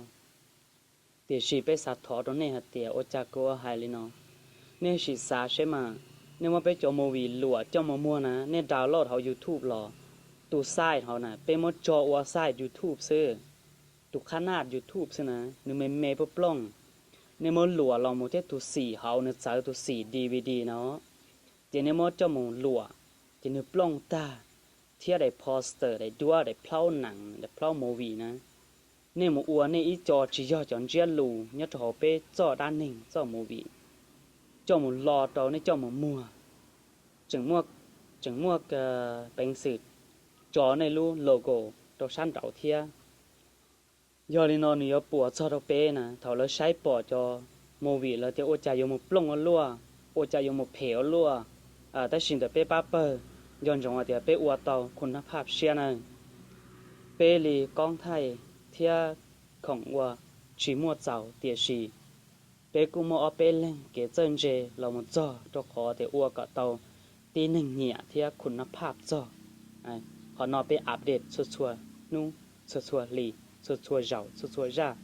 Tiam sis peb xav thov rau nej hais tias ua cas kuv hais li no, nej sim xav seb mas, nej muab peb cov movie luam coj mus muag na, nej download hauv YouTube los, tus site hauv na peb muab tso ua site YouTube xwb, tus qhab naj YouTube xwb na, nws me me plooj plooj. Nej muab luam los mus thiab tus xim hauv nws txawv tus xim DVD no, ces nej muab coj mus luam, ces nws plooj tag, thiab daim poster, daim duab, daim plaub nees, daim plaub movie na, nej mus ua nej ib co tsis yog cov ntsiab lus nyob rau hauv peb txoj dab neeg txoj movie coj mus lo rau nej coj mus muag, tseem muaj, tseem muaj peev xwm tso nej lub logo rau sab nraud thiab. Yog li no nws yuav puas txog rau peb na, thaum lawv saib pom cov movie lawv tias ua cas yuav mus plooj ua luaj, ua cas yuav mus phem ua luaj, tab sis ntawm peb pab pawg nco ntsoov hais tias peb ua tau khun nab phaj siab na. Peb li koob thaij thiab khoom ua tsis muaj txaus, tiam sis peb kuj muaj ob peb leeg kev txawj ntse los mus txog rau qhov tias ua kom tau tib neeg nyiam thiab khun nab phaj txog. Qhov no peb update txhua txhua hnub, txhua txhua hli, txhua txhua zaus, txhua txhua zaj,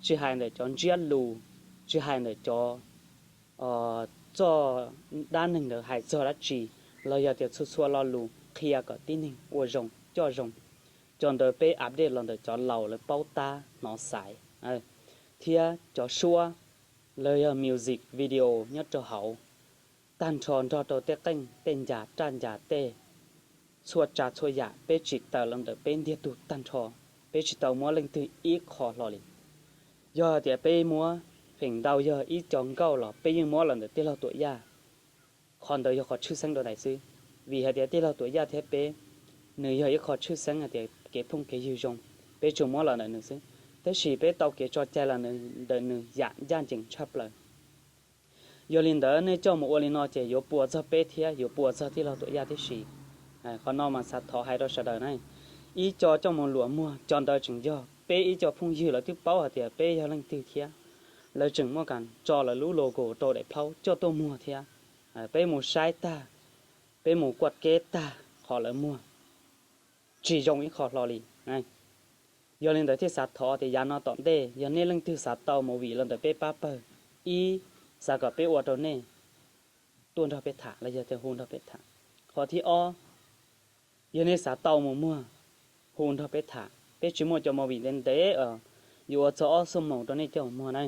tsis hais ntawm cov ntsiab lus, tsis hais ntawm cov txoj dab neeg ntawd hais txog dab tsi, los yog tias txhua txhua lo lus qhia kom tib neeg ua zoo coj zoo. Cov ntawd peb update los ntawm cov laus lawv paub tab hnov xaiv, thiab cov suab los yog music video nyob rau hauv, tag nrho nrog rau tej qeej tej ncas raj ncas tej txhua tsav txhua yam peb tsis tawm los ntawm peb ntiag tug tag nrho, peb tsis tau muab leej twg ib qho hlo li. Yog hais tias peb muab, feem ntau yog ib co nkauj los peb yeej muab los ntawm tij laug Tuam Yaj. Qhov ntawd yog qhov tshwj xeeb dua ntais xwb, vim hais tias tij laug Tuam Yaj thiab peb, nws yog ib qho tshwj xeeb hais tias kev phooj kev ywg zoo, peb tsuas muab los ntawm nws xwb, tab sis peb tau kev tso cai los ntawm nws yam ncaj ncees tshaj plaws. Yog li ntawd nej coj mus ua li no ces yuav puas txog peb thiab yuav puas txog tij laug Tuam Yaj tib si. Qhov no mas xav thov hais rau sawv daws na, ib co coj mus luam muag, cov ntawd tseem yog peb ib co phooj ywg, lawv twb paub hais tias peb yog leej twg thiab, lawv tseem muaj kas tso lawv lub logo rau daim plaub coj tuaj muag thiab. Peb mus saib tag, peb mus kuaj keb tag qhov lawv muag, tsis zoo ib qho hlo li. Yog li ntawd thiaj xav thov tias yav no tom ntej yog nej leej twg xav tau movie los ntawm peb pab pawg, ib, xav kom peb ua rau nej, tuaj nrog peb tham los yog tias hu nrog peb tham. Qhov thib ob, yog nej xav tau mus muag, hu nrog peb tham, peb tsis muaj cov movie ntev ntev yuav ua txog ob xuab moos rau nej coj mus muag na,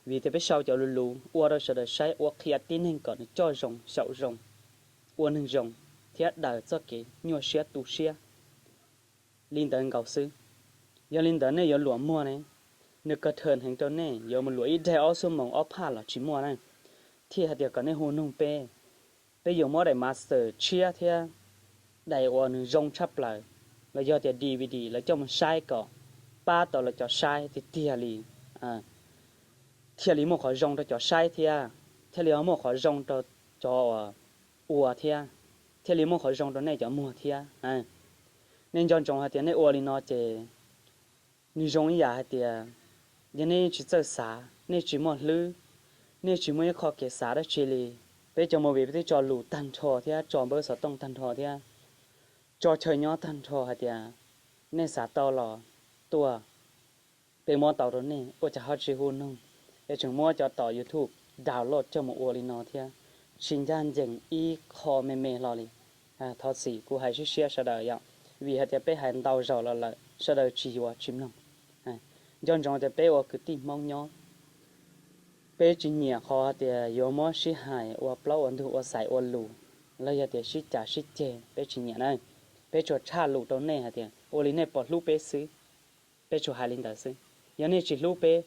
vim tias peb sau cov lus lus ua rau sawv daws saib, ua qhia tib neeg kom nws coj zoo xyaum zoo, ua neeg zoo, thiab daws txoj kev nyuaj siab tu siab li ntawd nkaus xwb. Yog li ntawd nej yuav luam muag ne, nws kaw thawm heev rau nej, yuav mus luam ib daig ob xuab moos ob phaj los tsis muaj na, thiaj hais tias kom nej hu nug peb, peb yuav muab daim master tshiab thiab daim uas nws zoo tshaj plaws, los yog tias DVD lawv coj mus saib kom pab tau lawv cov saib tiag tiag li, thiaj li muaj qhov zoo rau cov saib thiab, thiaj li muaj qhov zoo rau cov uas ua thiab, thiaj li muaj qhov zoo rau nej cov muag thiab. Nej nco ntsoov hais tias nej ua li no ces nws zoo ib yam hais tias yog nej tsis txawj xav, nej tsis muaj hlwb, nej tsis muaj ib qho kev xav dab tsi li. Peb cov movie peb twb tso lus tag nrho thiab tso npawb xov tooj tag nrho thiab tso chaw nyob tag nrho hais tias nej xav tau los tuaj, peb muab tau rau nej, ua cas ho tsis hu noog, es tseem muab cov tom YouTube download coj mus ua li no thiab, tsis ncaj ncees ib qho me me hlo li. Thov txim kuv hais siab siab sawv daws yom, vim hais tias peb hais ntau zaus los lawm sawv daws tsis yuav tsis mloog. Nco ntsoov tias peb ua kwv tij Hmoob nyob, peb tsis nyiam qhov tias yuav muab sib hais ua plaub ua ntug ua xaiv ua lus, los yog tias sib cav sib ceg peb tsis nyiam na. Peb tsuas tshaj lus rau nej hais tias ua li nej pom hlub peb xwb, peb tsuas hais li ntawd xwb. Yog nej tsis hlub peb,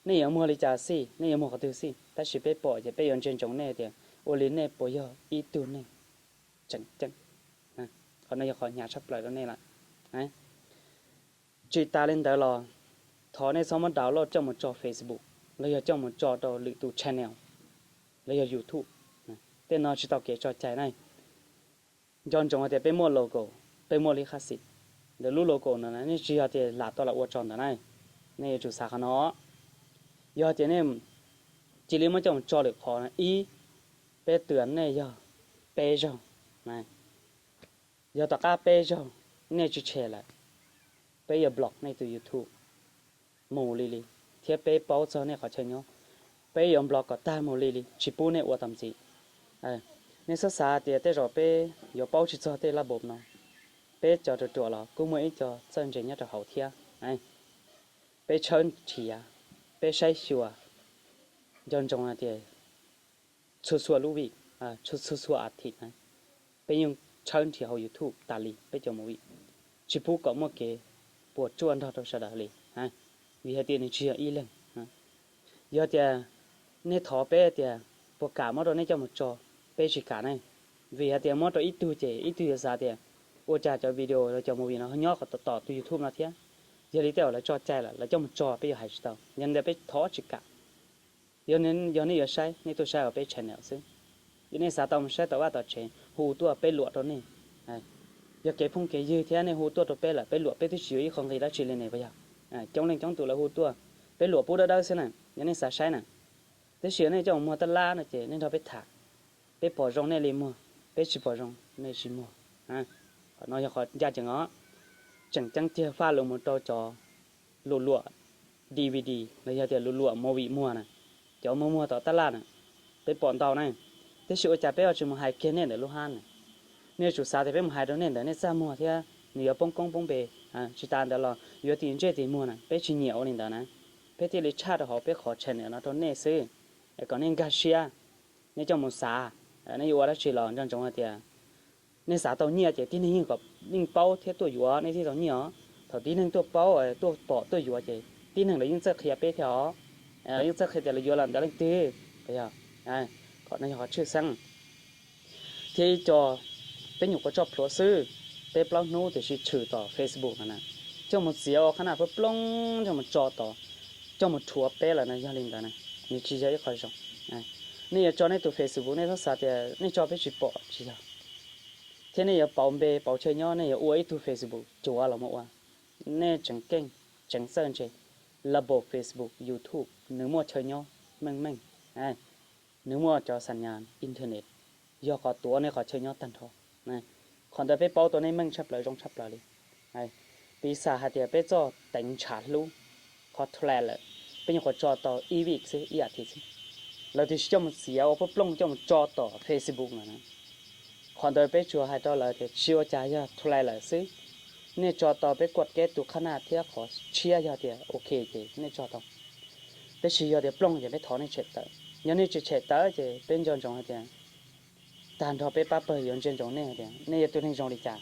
nej yuav muag li cas xij, nej yuav muag qhov twg xij, tab sis peb pom ces peb yuav ntsia ntsoov nej tias ua li nej puas yog ib tug neeg tseem ceeb. Qhov no yog qhov hnyav tshaj plaws rau nej lawm. Tsis tas li ntawd los thov nej txhob muab download coj mus tso Facebook los yog coj mus tso rau lwm tus channel los yog YouTube. Tej no tsis tau kev tso cai na. Nco ntsoov hais tias peb muaj logo, peb muaj lij khab xim. Ntawm lub logo no nej tsis yog tias lam tau los ua tso ntawd na. Nej yuav tsum xav qhov no. Yog tias nej cia li muab coj mus tso lwm qhov no, ib, peb twb nej yog peb zaug. Yog tom qab peb zaug nej tsis tshem lawm, peb yuav block nej tus YouTube mus li li, thiab peb paub txog nej qhov chaw nyob, peb yuav block kom tag mus li li, tsis pub nej ua tom ntxiv. Nej txhob xav tias tej zaum peb yuav paub tsis txog tej lab npau no. Peb cov ruam ruam los kuj muaj ib co txawj ntse nyob rau hauv thiab. Peb tshawb nrhiav, peb saib xyuas, nco ntsoov hais tias txhua txhua lub vij, txhua txhua a thiv na, peb yeej tshawb nrhiav hauv YouTube tas li peb cov movie, tsis pub kom muaj kev puas tsuaj nrog rau sawv daws li, vim hais tias nws tsis yog ib leeg. Yog tias nej thov peb tias puas kam muab rau nej coj mus tso, peb tsis kam ne, vim hais tias muab rau ib tug ces ib tug yuav xav tias ua cas cov video los cov movie no nyob kom tom tom tus YouTube no thiab. Yog li tej zaum lawv tso cai lawm lawv coj mus tso peb yuav hais tsis tau, yog li ntawd peb thov tsis kam. Yog nej yuav saib nej tuaj saib hauv peb channel xwb. Yog nej xav tau mus saib tom vaj tom tsev hu tuaj peb luam rau nej. Yog kev phooj kev ywg thiab nej hu tuaj rau peb lawm peb luam peb twb tsis yuav ib qho nqi dab tsi li ne puas yog? Coob leej coob tus lawv hu tuaj, peb luam pub dawb dawb xwb na, yog nej xav saib na. Tab sis yog nej coj mus muag tab lab no ces nej nrog peb tham, peb pom zoo nej li muag, peb tsis pom zoo nej tsis muag. Qhov no yog qhov ncaj ncees os. Tseem ceeb tiag faj lus mus rau cov luam luam DVD los yog tias luam luam movie muag na, cov muag muag tom tab laj na, peb pom ntau na. Tab sis ua cas peb ho tsis mus hais kiag nej ntawm lub hab na? Nej yuav tsum xav tias peb mus hais rau nej ntawd nej txaj muag thiab nws yuav poob koob poob npe. Tsis tas ntawd los yuav tim ntsej tim muag na, peb tsis nyiam ua li ntawd na. Peb thiaj li tshaj rau hauv peb qhov channel no rau nej xwb, kom nej nkag siab, nej coj mus xav. Nej yuav ua dab tsi los nco ntsoov hais tias nej xav tau nyiaj ces tib neeg yeej paub thiab tuaj yuav nej thiaj tau nyiaj os. Thaum tib neeg tuaj paub tuaj pom tuaj yuav ces tib neeg lawv yeej txawj qhia peb thiab os. Lawv yeej txawj qhia tias lawv yuav los ntawm leej twg. Qhov no yog qhov tshwj xeeb. Thiab ib co, peb nyuam qhuav tso plhuav xwb, peb plaub hnub tiam sis tshwm tom Facebook no na, coj mus txiav ua qhab naj plooj plooj coj mus tso tom, coj mus rhuav peb lawm no yog li ntawd na, nws tsis yog ib qho zoo. Nej yuav tso nej tus Facebook nej txhob xav tias nej tso peb tsis pom, tsis yog. Thiab nej yuav pauv npe pauv chaw nyob nej yuav ua ib tug Facebook cuav los mus ua. Nej tseem keej tseem txawj ntse, lab npau Facebook, YouTube nws muaj chaw nyob meej meej, nws muaj cov xam nyas internet, yog qhov tuav nej qhov chaw nyob tag nrho. Qhov ntawd peb paub tau nej meej tshaj plaws zoo tshaj plaws li. Piv xam hais tias peb txoj teev ntshav hlub, qhov trailer, peb nyuam qhuav tso tau ib vij xwb ib as thiv xwb, lawv twb coj mus txiav ua plooj plooj coj mus tso tom Facebook no na. Qhov ntawd peb tsuas hais rau lawv tias tsis ua cas yog trailer xwb, nej tso tau peb kuaj keb tus qhab naj thiab qhov tshiab yog tias ok ces nej tso tau. Tab sis yog tias plooj ces peb thov nej tshem tawm, yog nej tsis tshem tawm ces peb nco ntsoov hais tias tag nrho peb pab pawg yuav ntsia ntsoov nej hais tias nej yog tus neeg zoo li cas.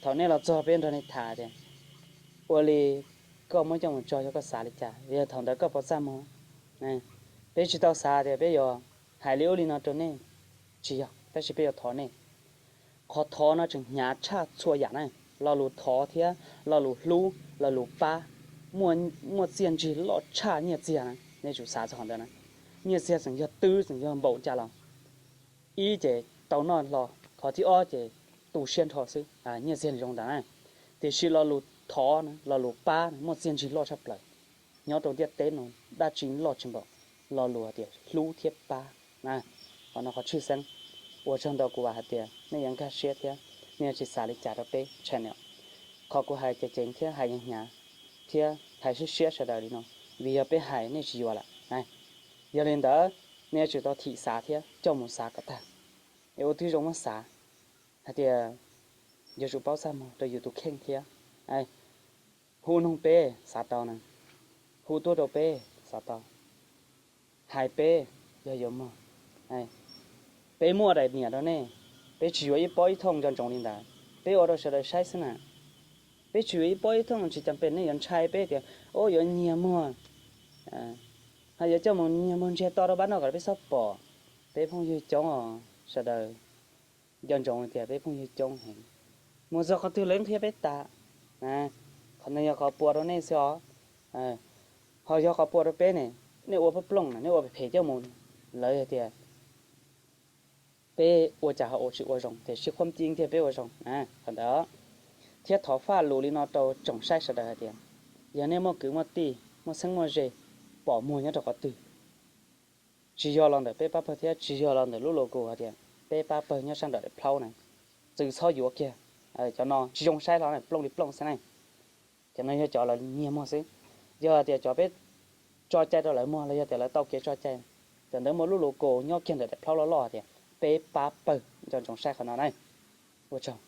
Thaum nej los txog peb nrog nej tham tias ua li koj muab coj mus tso yog koj xav li cas, yog thaum ntawd koj puas txaj muag. Peb tsis tau xav tias peb yuav hais li ub li no rau nej, tsis yog, tab sis peb yuav thov nej. Qhov thov no tseem hnyav tshaj txhua yam na, lo lus thov thiab lo lus hlub, lo lus pab, muaj txiaj ntsig loj tshaj nyiaj txiag na, nej tsum xav txog qhov ntawd na. Nyiaj txiag tseem yog twb tseem yog npaum cas los ib ces tau noj hlo, qhov thib ob ces tu siab nrho xwb, nyiaj txiag zoo ntawd na. Tiam sis lo lus thov, lo lus pab muaj txiaj ntsig loj tshaj plaws. Nyob rau ntiaj teb no dab tsi loj tsis npaum lo lus hais tias hlub thiab pab. Qhov no qhov tshwj xeeb. Ua tsaug ntau, kuv vam hais tias nej yuav nkag siab thiab nej yuav tsis xav li cas rau peb channel. Qhov kuv hais ceev ceev thiab hais hnyav hnyav thiab hais siab siab sawv daws li no, vim yog peb hais nej tsis yuav lawm. Yog li ntawd, nej yuav tsum tau thim xav thiab coj mus xav kom tag, es ua tib zoo muab xav hais tias yuav tsum paub txaj muag rau yus tus kheej thiab. Hu noog peb xav tau na, hu tuaj rau peb xav tau, hais peb yog yuav muag. Peb muaj daim niam rau nej, peb tsis yuav ib pob ib thooj nco ntsoov li ntawd, peb ua rau sawv daws saib xwb na. Peb tsis yuav ib pob ib thooj, tsis cas pes nej yuav ntshai peb tias, o, yuav nyiag muag, ho yuav coj mus nyiag muag ntsiag to rau pab noj kom peb txhob pom. Peb phooj ywg coob os sawv daws, nco ntsoov tias peb phooj ywg coob heev, mus txog qhov twg lawv qhia peb tas. Qhov no yog qhov pua rau nej xwb os. Ho yog qhov pua rau peb ne, nej ua plooj plooj na, nej ua phem phem coj mus, lawv hais tias peb ua cas ho ua tsis ua zoo, tiam sis khuam ci tiag peb ua zoo. Qhov ntawd, thiab thov faj lus li no rau tsoom saib sawv daws hais tias, yog nej muaj kwv muaj tij, muaj txheeb muaj ze, pom muag nyob rau qhov twg, tsis yog los ntawm peb pab pawg thiab tsis yog los ntawm lub logo hais tias peb pab pawg nyob sab nram daim plaub na, txwm txhob yuav kiag. Cov no tsis zoo saib hlo, plooj li plooj xwb ne. Cov no yog cov lawv nyiag muag xwb. Yog tias cov peb tso cai rau lawv muag los yog tias lawv tau kev tso cai, cov ntawd muaj lub logo nyob kiag ntawm daim plaub loj loj tias peb pab pawg, nco ntsoov saib qhov no na. Ua tsaug.